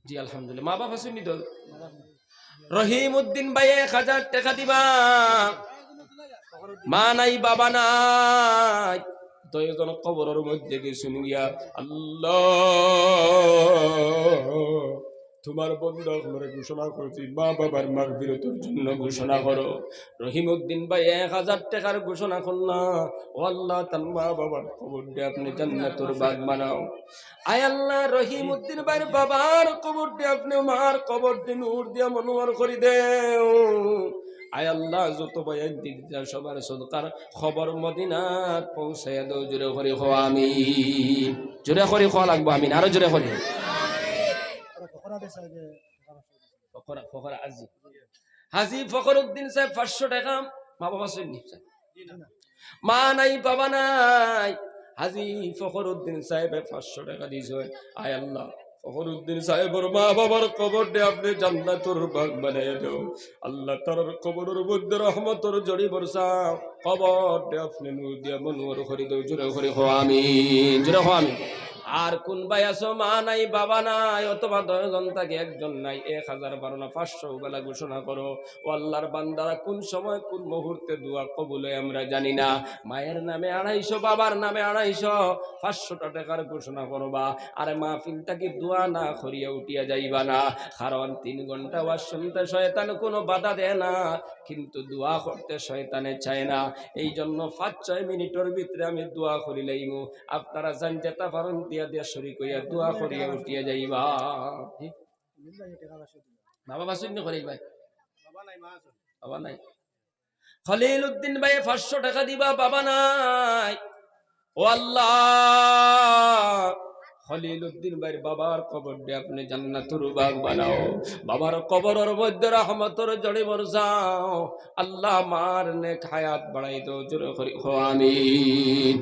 জি, আলহামদুলিল্লাহ। মা বাবা আছইন নি তো? রহিম উদ্দিন ভাই এক হাজার টাকা দিবা। মা নাই, বাবা নাই, দুইজন কবরর মধ্যে গেছইন গিয়া। আল্লাহ, তুমার বন্দা অকলরে ঘোষণা করছি, মা বাবার মাগফিরাতর জন্য ঘোষণা করো। রহিম উদ্দিন ভাই এক হাজার টাকার ঘোষণা করলা। ও আল্লাহ, তান মা বাবার কবররে আপনে জান্নাতর বাগ বানাও। আয় আল্লাহ, রহিম উদ্দিন ভাইর বাবার কবররে আপনে, মার কবররে নূর দিয়া মনোয়ার করি দেও। আয় আল্লাহ, যত ভাই আইন দিক দিয়া সবার সদকার খবর মদিনাত পৌঁছাইয়া দেও। জোরে করি কও আমিন। জোরে করি কওয়া লাগবো আমিন, আরো জোরে করি। ফখরা, ফখরা আজি। হাজী ফখরুদ্দিন সাহেব পাঁচশো টাকা, মা বাবা আছইন নি? মা নাই, বাবা নাই। হাজী ফখরুদ্দিন সাহেবে পাঁচশো টাকা দিছইন। আয় আল্লাহ, ফখরুদ্দিন সাহেবর মা বাবার কবররে আপনে জান্নাতর বাগ বানাইয়া দেও। আল্লাহ, তারার কবরর মধ্যে রহমতর ঝড়ি বরসাও, কবররে আপনে নূর দিয়া মনোয়ার করি দেও। জোরে করি কও আমিন, জোরে কও আমিন। আর কুন ভাই আছো, মা নাই, বাবা নাই, অথবা দুইজন থাকি একজন নাই, এক হাজার বারো না, পাঁচশো বেলা ঘোষণা করো। ও আল্লাহর বান্দারা, কুন সময় কুন মুহূর্তে দোয়া কবুল অয় আমরা জানি না। মায়ের নামে আড়াইশো, বাবার নামে আড়াইশো, পাঁচশোটা টাকার ঘোষণা করবা। আর মাহফিল থাকি দোয়া না করিয়া উঠিয়া যাইবা না, কারণ তিন ঘন্টা ওয়াজ শুনতে শয়তান কোনো বাধা দেয় না, কিন্তু দোয়া করতে শয়তানে চায় না। এই জন্য পাঁচ ছয় মিনিটর ভিতরে আমি দোয়া করি লাইমু। আপনারা যান যেতা পারইন দিয়া দিয়া শরিক অইয়া দোয়া করিয়া উঠিয়া যাইবা। বাবা বাসুন নি করি ভাই? বাবা নাই। খলিল উদ্দিন ভাই পাঁচশো টাকা দিবা, বাবা নাই। ও আল্লাহ, খলিল উদ্দিন ভাইর বাবার কবররে আপনে জান্নাতুর বাগ বানাও, বাবার কবরর মধ্যে রহমতর ঝড়ি বরসাও। আল্লাহ, মার নেক হায়াত বাড়াই দেও। জোরে করি কও আমিন,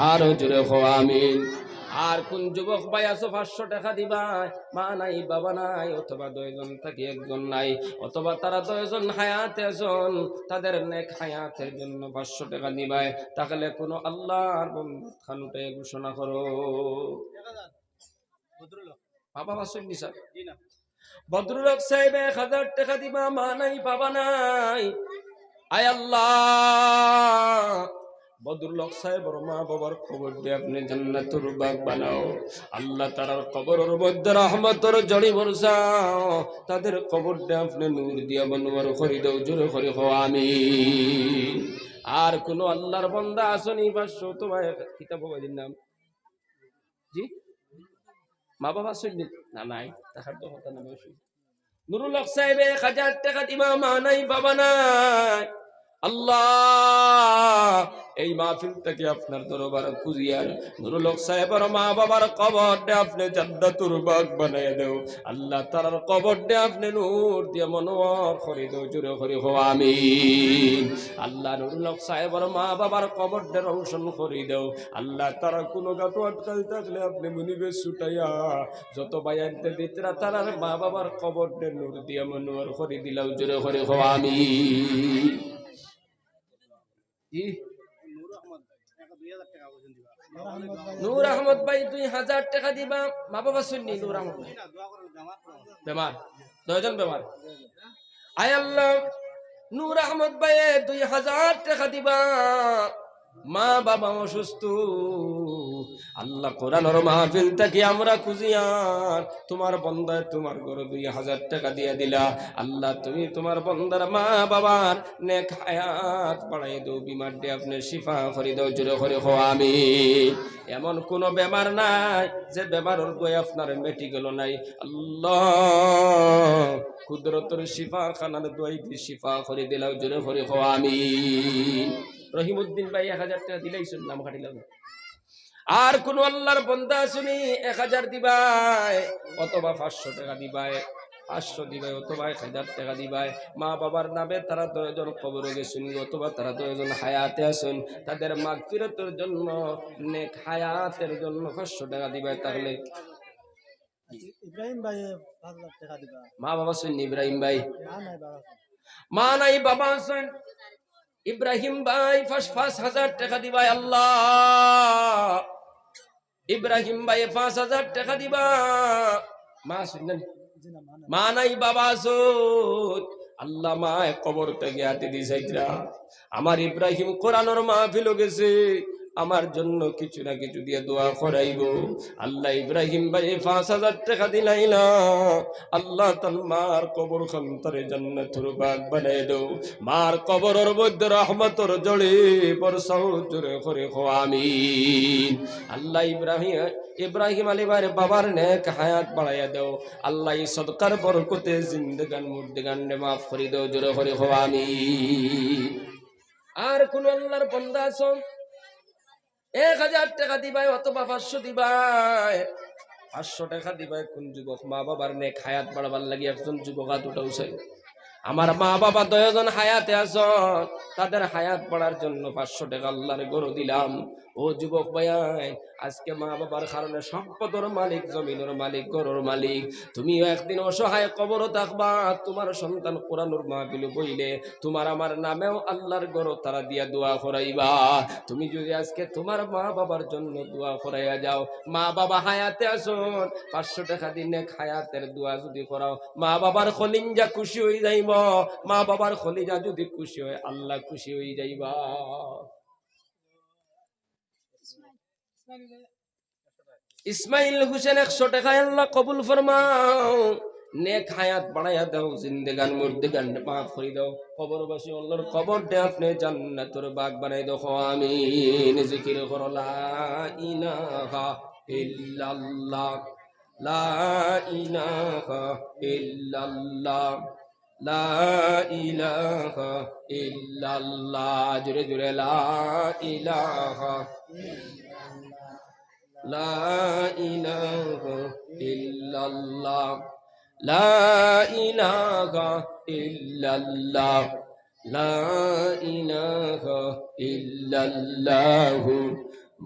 আরো জোরে কও আমিন। আর কুন যুবক ভাই আছো, পাঁচশো টাকা দিবা, মা নাই, বাবা নাই, অথবা দুইজন থাকি একজন নাই, অথবা তারা দুইজন হায়াতে আছইন, তাদের নেক হায়াতের জন্য পাঁচশো টাকা দিবায়, তাহলে কোনো আল্লাহর বন্দা আতখান উঠাইয়া ঘোষণা করো। বাবা বাসুন নি স্যার? বদরুল হক সাহেব এক হাজার টাকা দিবা, মা নাই, বাবা নাই, আয় আল্লাহ, ভদ্রলোক সাহেবর মা বাবার কবররে আপনে জান্নাতুর বাগ বানাও। আল্লাহ, তারার কবরর মধ্যে রহমতর ঝড়ি বরসাও, তাদের কবররে আপনে নূর দিয়া মনোয়ার করি দেও, জোরে করি কও আমিন। আর কুনু আল্লাহর বান্দা আছনি, পাঁচশো অথবা এক, কিতাব বাবাজির নাম? জি? মা বাবা আছনি? না, নাই, তাহার তো কথা না, বয়স হইছে। নুরুল হক সাহেব এক হাজার টেকা দিবা, মা নাই, বাবা নাই। আল্লাহ, এই মাহফিল থাকি আপনার দরবার খুজিয়ার নুরুল হক সাহেবর মা বাবার কবররে আপনে জান্নাতুর বাগ বানাইয়া দেও। আল্লাহ, তারার কবররে আপনে নূর দিয়া মনোয়ার করি দেও, জোরে করি কও আমিন। আল্লাহ, নুরুল হক সাহেবর মা বাবার কবররে রোশন করি দেও। আল্লাহ, তারা কুনু গাটো আটকাই থাকলে আপনে মুনিবে ছুটাইয়া যত ভাইয়াইন্তে দিতরা তারার মা বাবার কবররে নূর দিয়া মনোয়ার করি দিলাও, জোরে করি কও আমিন। জি? নূর আহমদ ভাই দুই হাজার টেকা দিবা, মা বাবা আছনি? নূর আহমদ ভাই, বেমার, দুইজন বেমার। আয় আল্লাহ, নূর আহমদ ভাইয়ে দুই হাজার টেকা দিবা, মা বাবা অসুস্থ। আল্লাহ, কোরআনর মাহফিল থাকি আমরা খুজিয়ার তুমার বন্দায় তুমার ঘরো দুই হাজার টেকা দিয়া দিলা। আল্লাহ, তুমি তুমার বন্দার মা বাবার নেক হায়াত বাড়াই দেও, বিমাররে আপনে শিফা করি দেও, জোরে করি কও আমিন। এমন কুনু বেমার নাই যে বেমারর দোয়াই আপনার মেটি গেল নাই। আল্লাহ, কুদরতর শিফার খানার দোয়াই দি শিফা করি দিলাও, জোরে করি কও আমিন। রহিমউদ্দিন ভাই এক হাজার টেকা দিলাইছইন, নাম কাটিলাম। আর কুনু আল্লাহর বন্দা আছনি, এক হাজার দিবায় অথবা পাঁচশো টেকা দিবায়, পাঁচশো দিবায় অথবা এক হাজার টেকা দিবায়। মা বাবার নামে তারা দুইজন কবরো গেছইন অথবা তারা দুইজন হায়াতে আছইন, তাদের মাগফিরাতর জন্য, নেক হায়াতের জন্য পাঁচশো টেকা দিবায়। তাহলে ইব্রাহিম ভাই পাঁচ লাখ টেকা দিবা। মা বাবা আছইন ইব্রাহিম ভাই? মা নাই, বাবা আছইন। মা নাই, বাবা আছইন। ইব্রাহিম ভাই পাঁচ, পাঁচ হাজার টেকা দিবায়। আল্লাহ, ইব্রাহিম ভাই পাঁচ হাজার টেকা দিবা। মা আছইন না? মা নাই, বাবা আছইন। আল্লাহ, মায় কবর থাকি আতি দিছইন না। আমার ইব্রাহিম কোরআনর মাহফিলো গেছে, আমার জন্য কিছু না কিছু দিয়া দোয়া করাইবো। আল্লাহ, ইব্রাহিম ভাইয়ে পাঁচ হাজার টেকা দিলাইলা। আল্লাহ, তান মার কবর খান তারে জান্নাতুর বাগ বানাই দেও। মার কবরর মধ্যে রহমতর ঝড়ি বরসাও, জোরে করি কও আমিন। আল্লাহ, ইব্রাহিম, ইব্রাহিম আলী ভাইর বাবার নেক হায়াত বাড়াইয়া দেও। আল্লাহ, ই সদকার বরকতে জিন্দেগান মুর্দেগানরে মাফ করি দেও, জোরে করি কও আমিন। আর কুনু আল্লাহর বন্দা আছো, এক হাজার টেকা দিবায় অথবা পাঁচশো দিবায়, পাঁচশো টেকা দিবায়। কুন যুবক মা বাবার নেক হায়াত বাড়াবার লাগি? একজন যুবক আত উঠাও চাই। আমার মা বাবা দুইজন হায়াতে আছইন, তাদের হায়াত বাড়ার জন্য পাঁচশো টেকা আল্লাহর ঘরো দিলাম। ও যুবক ভাইয়াইন, আজকে মা বাবার কারণে সম্পদর মালিক, জমিনর মালিক, ঘরর মালিক, তুমিও একদিন অসহায় কবরো থাকবা। তুমার সন্তান কোরআনর মাহফিলো বইলে তুমার আমার নামেও আল্লাহর ঘরো তারা দিয়া দোয়া করাইবা। তুমি যদি আজকে তুমার মা বাবার জন্য দোয়া করাইয়া যাও, মা বাবা হায়াতে আছইন, পাঁচশো টেকা দি নেক হায়াতের দোয়া যদি করাও, মা বাবার কলিঞ্জা খুশি অই যাইবো। মা বাবার কলিজা যদি খুশি অয়, আল্লাহ খুশি অই যাইবা। ইসমাইল হোসেন একশো টেকা, আল্লাহ কবুল ফরমাও। নেক হায়াত বাড়াইয়া দেও, জিন্দেগান মুর্দেগান মাফ করি দেও। কবরবাসী আল্লাহর কবররে আপনে জান্নাতুর বাগ বানাই দেও। কও আমিন। জিকির করো, লা ইলাহা ইল্লাল্লাহ, লা ইলাহা ইল্লাল্লাহ, লা ইলাহা ইল্লাল্লাহ। জোরে জোরে, লা ইলাহা, লা ইলাহা ইল্লাল্লাহ, লা ইলাহা ইল্লাল্লাহ, লা ইলাহা ইল্লাল্লাহু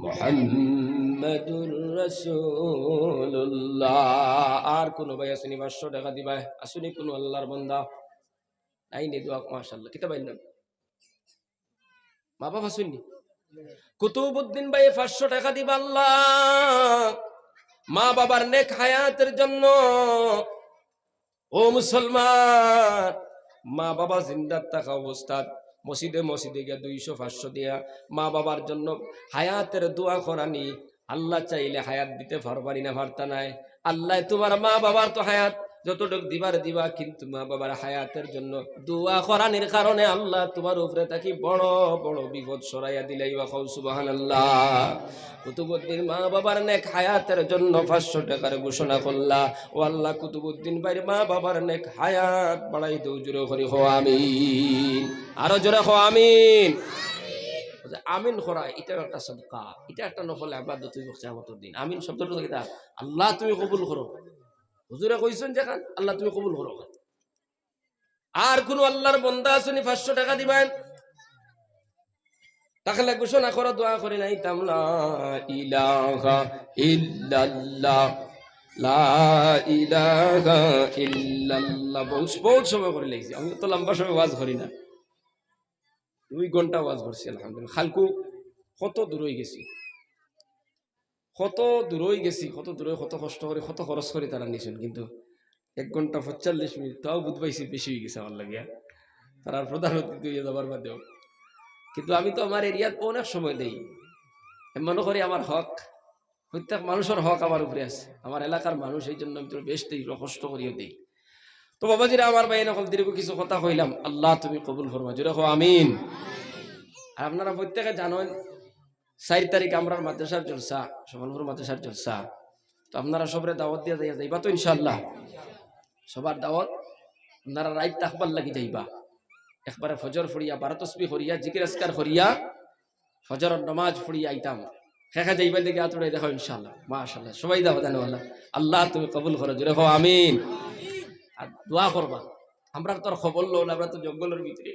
মুহাম্মাদুর রাসূলুল্লাহ। আর কুনু ভাই আছনি পাঁচশো টেকা দিবায়? আছনি কুনু আল্লাহর বান্দা? নাই নি দোয়া, মাশাআল্লাহ। কিতা ভাইর নাম? মা বাবা আছনি? কুতুবুদ্দিন ভাই পাঁচশো টেকা দিবা আল্লাহ, মা বাবার নেক হায়াতের জন্য। ও মুসলমান, মা বাবা জিন্দা থাকা অবস্থাত মসজিদে মসজিদে গিয়া দুইশো পাঁচশো দিয়া মা বাবার জন্য হায়াতের দোয়া করানি। আল্লাহ চাইলে হায়াত দিতে পারবা নি না, পারতা নায়। আল্লাহ তুমার মা বাবার তো হায়াত যতটুক দিবার দিবা, কিন্তু মা বাবার হায়াতের জন্য দোয়া করানির কারণে আল্লাহ তুমার উপরে থাকি বড় বড় বিপদ সরাইয়া দিলাইবা। কও সুবহানাল্লাহ। কুতুবুদ্দিন মা বাবার নেক হায়াতের জন্য পাঁচশো টেকার ঘোষণা করলা। ও আল্লাহ, কুতুবুদ্দিন ভাইর মা বাবার নেক হায়াত বাড়াই দেও। জোরে করি কও আমিন। আরো জোরে কও আমিন। আমিন করা, ইটা একটা সদকা, ইটা একটা নফল ইবাদত অইবো কিয়ামতর দিন। আমিন শব্দটা কিতা? আল্লাহ তুমি কবুল করো। হুজুরে কইছইন যেখান, আল্লাহ তুমি কবুল করো। আর কুনু আল্লাহর বন্দা আছইন নি পাঁচশো টেকা দিবাইন? তাইলে ঘোষণা করো, দোয়া করি নাই, তাম লা ইলাহা ইল্লাল্লাহ, লা ইলাহা ইল্লাল্লাহ। বহুত, বহুত সময় করি লাইছি, আমি তো লম্বা সময় ওয়াজ করি না, দুই ঘন্টা ওয়াজ করছি আলহামদুলিল্লাহ। কালকু কত দূরই গেছি, কত দূরই গেছি, কত দূরই, কত কষ্ট করি, কত খরচ করি তারা নিছইন, কিন্তু এক ঘন্টা পঁয়তাল্লিশ মিনিট তাও বুঝ পাইছি বেশি অইগেছে আমার লাগিয়া, তারার প্রধান অতিথি অইয়া যাবার বাদেও। কিন্তু আমি তো আমার এরিয়াত অনেক সময় দেই, আমি মনে করি আমার হক, প্রত্যেক মানুষর হক আমার উপরে আছে, আমার এলাকার মানুষ, এই জন্য আমি তো বেশ দেই, কষ্ট করিও দেই। তো বাবাজিরা, আমার ভাই, অখন দীর্ঘ কিছু কথা কইলাম, আল্লাহ তুমি কবুল ফরমা, জোরে কও আমিন। আর আপনারা প্রত্যেকে জানইন, চাইর তারিখ আমরার মাদ্রাসার জলসা, সবলপুর মাদ্রাসার জলসা। তো আপনারা সবরে দাওয়াত দিয়া যাইয়া যাইবা তো ইনশাআল্লাহ? সবার দাওয়াত। আপনারা রাইত থাকবার লাগি যাইবা, একবারে ফজর পড়িয়া, বারো তসবি করিয়া, জিকির আজকার করিয়া, ফজরর নমাজ পড়িয়া আইতাম। কে কে যাইবা দেখি আত উঠাই দেখাও ইনশাআল্লাহ। মাশাআল্লাহ, সবাই দাওয়াত জানো আল্লাহ। আল্লাহ তুমি কবুল করো, জোরে কও আমিন। আর দোয়া করবা। আমরার তো আর খবর লও না, আমরা তো জঙ্গলর ভিতরে।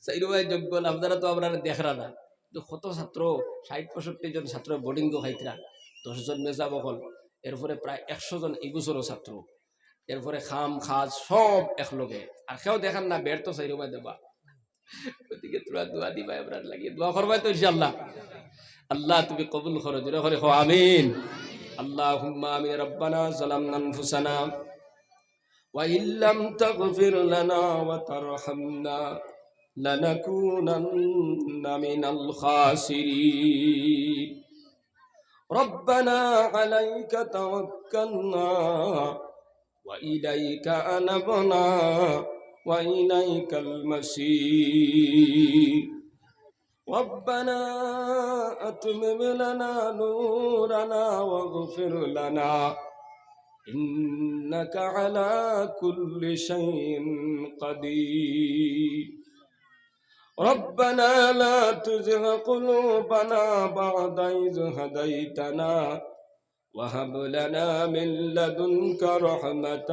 চাইরোবায় জঙ্গল, আপনারা তো আমরারে দেখরা না। তো কত ছাত্র, ষাইট পঁয়ষট্টি জন ছাত্র বোর্ডিংও খাইতরা, দশ জন মেসাব অকল, এরপরে প্রায় একশো জন ইগুসরও ছাত্র, এরপরে কাম কাজ সব একলগে। আর কেউ দেখার না, বেড তো চাইরোবায় দেবা। গতিকে তোরা দোয়া দিবায়, আমরার লাগি দোয়া করবায় তো ইনশাআল্লাহ। আল্লাহ তুমি কবুল করো, জোরে করি কও আমিন। আল্লাহুম্মা আমিন। ربنا ظلمنا أنفسنا وإن لم تغفر لنا وترحمنا لنكونن من الخاسرين. ربنا عليك توكلنا وإليك أنبنا وإليك المصير. ربنا أتمم لنا نورنا واغفر لنا إنك على كل شيء قدير. ربنا لا تزغ قلوبنا بعد إذ هديتنا وهب لنا من لدنك رحمة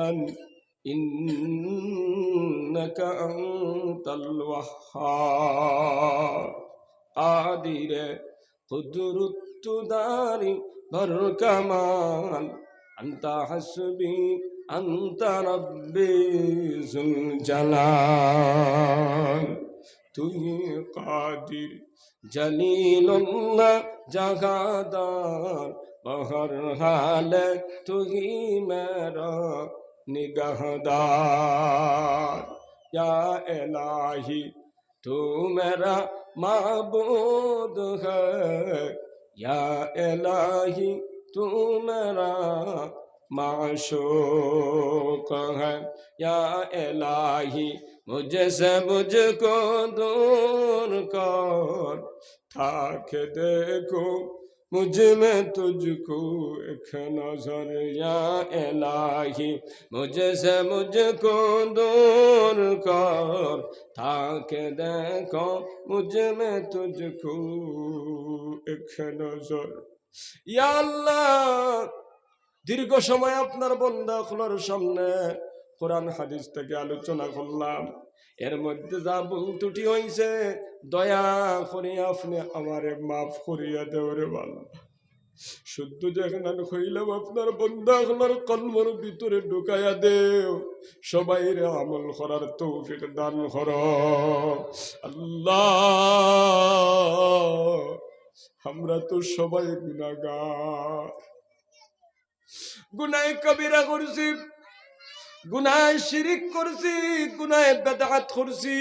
إنك أنت الوهاب. قادر قدرت دار بركمال أنت حسبي أنت ربي ذو الجلال. তুই কাদির জলিলুল্লাহ জাগাদার, বহর হালে তুই মেরা নিগাহদার। ইয়া এলাহি, তু মেরা মাবুদ হ্যায়, ইয়া এলাহি, তু মেরা মাশুক হ্যায়। ইয়া এলাহি, মুঝসে মুঝকো দূর কর, তাকে দেখো মুঝ মে তুঝকো এক নজর। ইয়া এলাহি, মুঝসে মুঝকো দূর কর, তাকে দেখো মুঝ মে তুঝকো এক নজর। ইয়া আল্লাহ, দীর্ঘ সময় আপনার বন্দা অকলর সামনে কোরআন হাদিস থাকি আলোচনা করলাম, এর মধ্যে যা ভুল ত্রুটি অইছে, দয়া করি আপনে আমারে মাফ করিয়া দেও রে বাবা। শুদ্ধ যেখান কইলাম আপনার বন্দা অকলর কলবর ভিতরে ঢুকাইয়া দেও, সবাইরে আমল করার তৌফিক দান করো আল্লাহ। আমরা তো সবাই গুনাহগার, গুনাহে কবিরা করছি, গুনাহে শিরিক করছি, গুনাহে বেদাত করছি।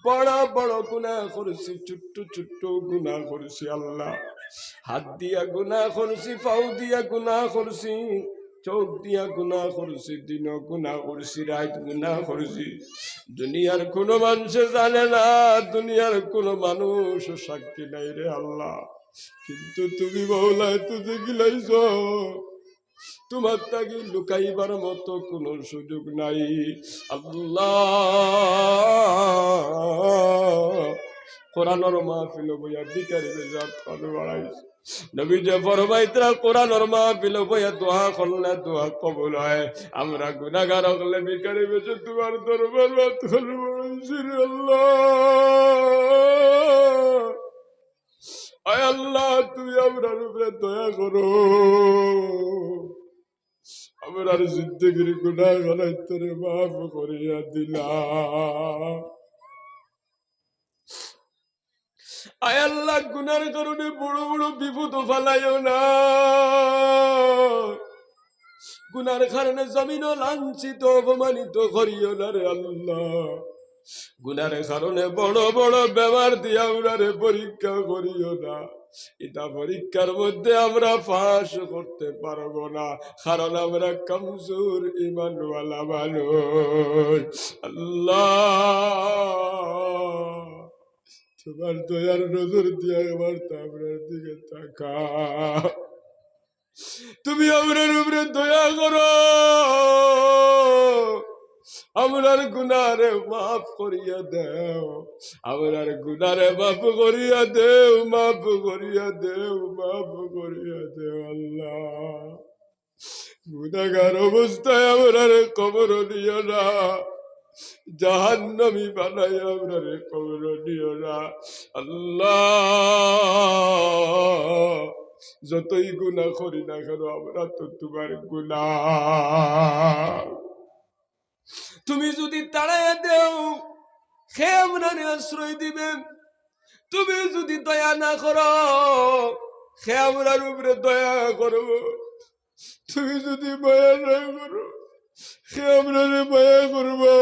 বড় বড় গুনাহ করছি, ছোট্ট ছোট্ট গুনাহ করছি আল্লাহ। হাত দিয়া গুনাহ করছি, পাও দিয়া গুনাহ করছি, চউখ দিয়া গুনাহ করছি, দিনো গুনাহ করছি, রাইত গুনাহ করছি। দুনিয়ার কুনু মানষে জানে না, দুনিয়ার কুনু মানুষও সাক্ষী নাই রে আল্লাহ। কিন্তু তুমি মাওলা এত দেখিলাইছো, তুমার থাকি লুকাইবার মতো কুনু সুযোগ নাই। আল্লাহ, কোরআনর মাহফিলো বইয়া ভিখারি বেশে আত পানি বাড়াইছে। নবীজি ফরমাইতরা, কোরআনর মাহফিলো বইয়া দোয়া করলে দোয়া কবুল হয়। আমরা গুনাহগার অকলে ভিখারি বেশে তুমার দরবারো আত পানি বাড়াইছি রে আল্লাহ। আয় আল্লাহ, তুমি আমরার উপরে দয়া করো, আমরার জিন্দেগির গুনাহ খানাইন্তরে মাফ করিয়া দিলা। আয় আল্লাহ, গুনার কারণে বড় বড় বিপদো ফালাইও না, গুনার কারণে জমিনো লাঞ্ছিত অপমানিত করিও না রে আল্লাহ। গুনার কারণে বড় বড় বেমার দিয়া আমরারে পরীক্ষা করিও না। ইতা পরীক্ষার মধ্যে আমরা পাস করতে পারবো না, কারণ আমরা কমজোর ইমানওয়ালা মানুষ। আল্লাহ, তুমার দয়ার নজর দিয়া একবার তো আমরার দিকে তাকাও। তুমি আমরার উপরে দয়া করো, আমরার গুনারে মাফ করিয়া দেও, আমরার গুনারে মাফ করিয়া দেও, মাফ করিয়া দেও, মাফ করিয়া দেও আল্লাহ। গুনাহগার অবস্থায় আমরারে কবরো নিও না, জাহান্নামী বানাই আমরারে কবরো নিও না। আল্লাহ, যতই গুনাহ করি না কেন, আমরা তো তুমার গুলাম। তুমি যুদি তাড়াইয়া দেও, কে আমরারে আশ্রয় দিবে? তুমি যুদি দয়া না করো, কে আমরার উপরে দয়া করবো? তুমি যুদি মায়া না করো, কে আমরারে মায়া করবো?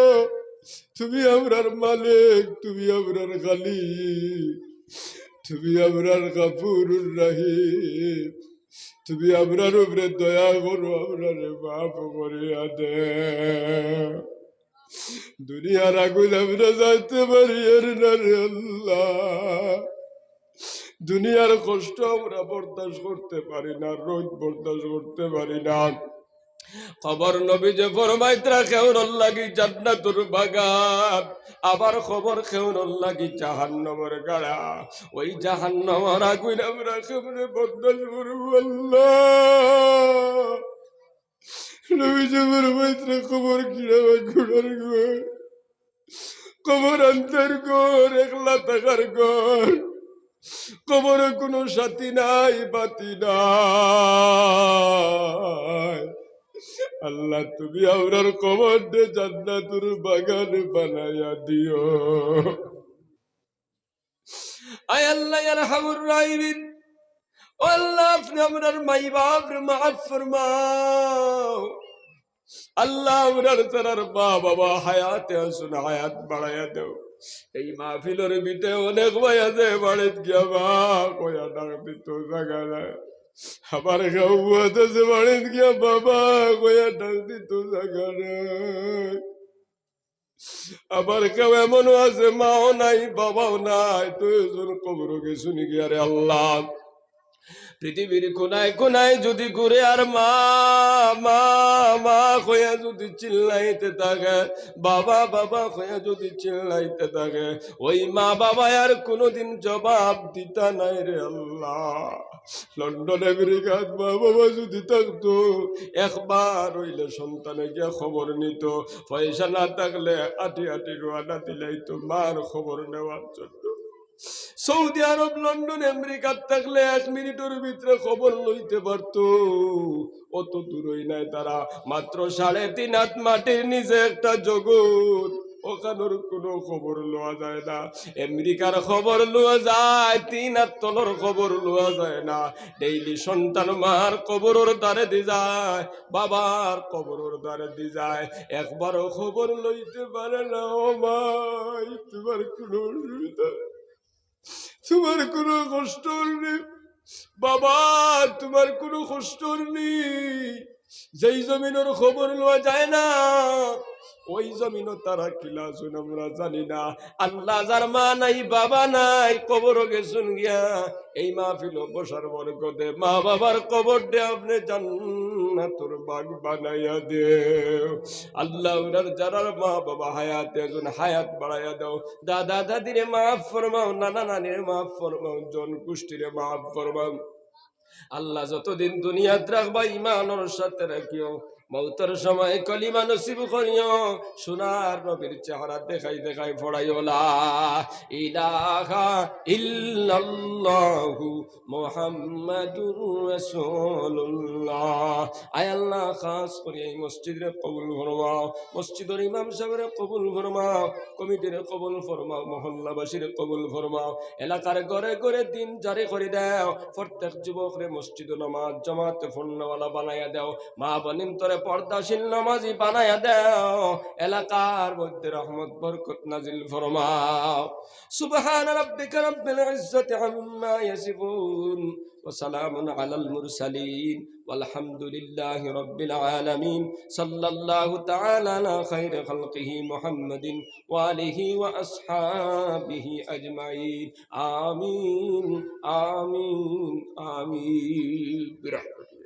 তুমি আমরার মালিক, তুমি আমরার খালিক, তুমি আমরার গাফুরুর রহিম। তুমি আমরার উপরে দয়া করো, আমরারে মাফ করিয়া দেও। দুনিয়ার আগুন আমরা যাইতে পারি আর না রে আল্লাহ। দুনিয়ার কষ্ট আমরা বরদাস্ত করতে পারি না, রোদ বরদাস্ত করতে পারি না। কবর নবীজি ফরমাইতরা কেউর লাগি জান্নাতুর বাগান, আবার কবর কেউর লাগি জাহান্নামর গাড়া। ওই জাহান্নামর আগুন আমরা কেমনে বরদাস্ত করবো আল্লাহ? নবীজি ফরমাইতরা কবর কিরামা গুনার ঘর, কবর আন্ধার ঘর, একলা থাকার ঘর, কবরে কুনু সাথী নাই, বাতি নাই। আল্লাহ, তুমি আমরার কবররে জান্নাতুর বাগান বানাইয়া দিও। আয় আল্লাহ, ইয়া আরহামুর রাহিমিন, ও আল্লাহ, আপনে আমরার মাই বাপরে মাফ ফরমাও। আল্লাহ, আমরার তারার মা বাবা হায়াতে আছইন, হায়াত বাড়াইয়া দেও। এই মাহফিলর ভিতরে অনেক ভাই আছে, বাড়িত গিয়া মা কইয়া ডাক দিতো জাগা নাই। আবার কেউ আছে, বাড়িত গিয়া বাবা কইয়া ডাক দিতো জাগা নাই। আবার কেউ এমনও আছে, মাও নাই, বাবাও নাই, দুইজন কবরো গেছইন গিয়া রে আল্লাহ। পৃথিবীর কোনায় কোনায় যুদি ঘুরে আর মা, মা, মা কইয়া যুদি চিল্লাইতে থাকে, বাবা, বাবা কইয়া যুদি চিল্লাইতে থাকে, ওই মা বাবায় আর কুনুদিন জবাব দিতা নায় রে আল্লাহ। লন্ডন আমেরিকাত মা বাবা যুদি থাকতো, একবার অইলে সন্তানে গিয়া খবর নিতো, পয়সা না থাকলে আটি আটি রওয়ানা দিলাইতো, মার খবর নেওয়ার জন্য। সৌদি আরব, লন্ডন, আমেরিকাত থাকলে এক মিনিটর ভিতরে খবর লইতে পারতো। অত দূরই নায় তারা, মাত্র সাড়ে তিন হাত মাটির নিচে একটা জগৎ। ওখানোর কোনো খবর লওয়া যায় না। আমেরিকার খবর লওয়া যায়, তিন আত তলর খবর লওয়া যায় না। ডেইলি সন্তান মার কবরর দ্বারে দি যায়, বাবার কবরর দ্বারে দি যায়, একবারও খবর লইতে পারে না। ও মাই, তোমার কোনো অসুবিধা, তোমার কোনো কষ্ট নেই বাবা, তোমার কোনো কষ্ট নেই। যেই জমিনর খবর লওয়া যায় না, ওই জমিনও তারা কিলা আছইন আমরা জানি না। আল্লাহ, যার মা নাই, বাবা নাই, কবরো গেছইন গিয়া, এই মাহফিলো বসার বরকতে মা বাবার কবররে আপনে জান্নাতর বাগ বানাইয়া দেও। আল্লাহ, ওনার যারার মা বাবা হায়াতে আছইন, হায়াত বাড়াইয়া দাও। দাদা দাদিরে মাফ ফরমাও, নানা নানিরে মাফ ফরমাও, জন গোষ্ঠীরে মাফ ফরমাও। আল্লাহ, যতদিন দুনিয়াত রাখবা, ইমানর সাথে রাখিও। মউতর সময় কলিমা নসিব করিও। সোনার নবীর চেহারা দেখাই দেখাই পড়াইও, লা ইলাহা ইল্লাল্লাহু মুহাম্মাদুর রাসূলুল্লাহ। আয় আল্লাহ, খাস করি এই মসজিদরে কবুল ফরমাও, মসজিদর ইমাম সাহেবরে কবুল ফরমাও, কমিটিরে কবুল ফরমাও, মহল্লাবাসীরে কবুল ফরমাও, এলাকার ঘরে ঘরে দিন জারি করি দেও, প্রত্যেক যুবকরে মসজিদো নামাজ জামাতে পড়নেওয়ালা বানাইয়া দেও, মা বইনতরে পর্দাশীল নামাজি বানাইয়া দেও, এলাকার মধ্যে রহমত বরকত নাজিল ফরমাও। سبحان ربك رب العزة عما يصفون وسلام على المرسلين والحمد لله رب العالمين. صلى الله تعالى على خير خلقه محمد وآله وأصحابه أجمعين. آمين، آمين، آمين. برحمتك.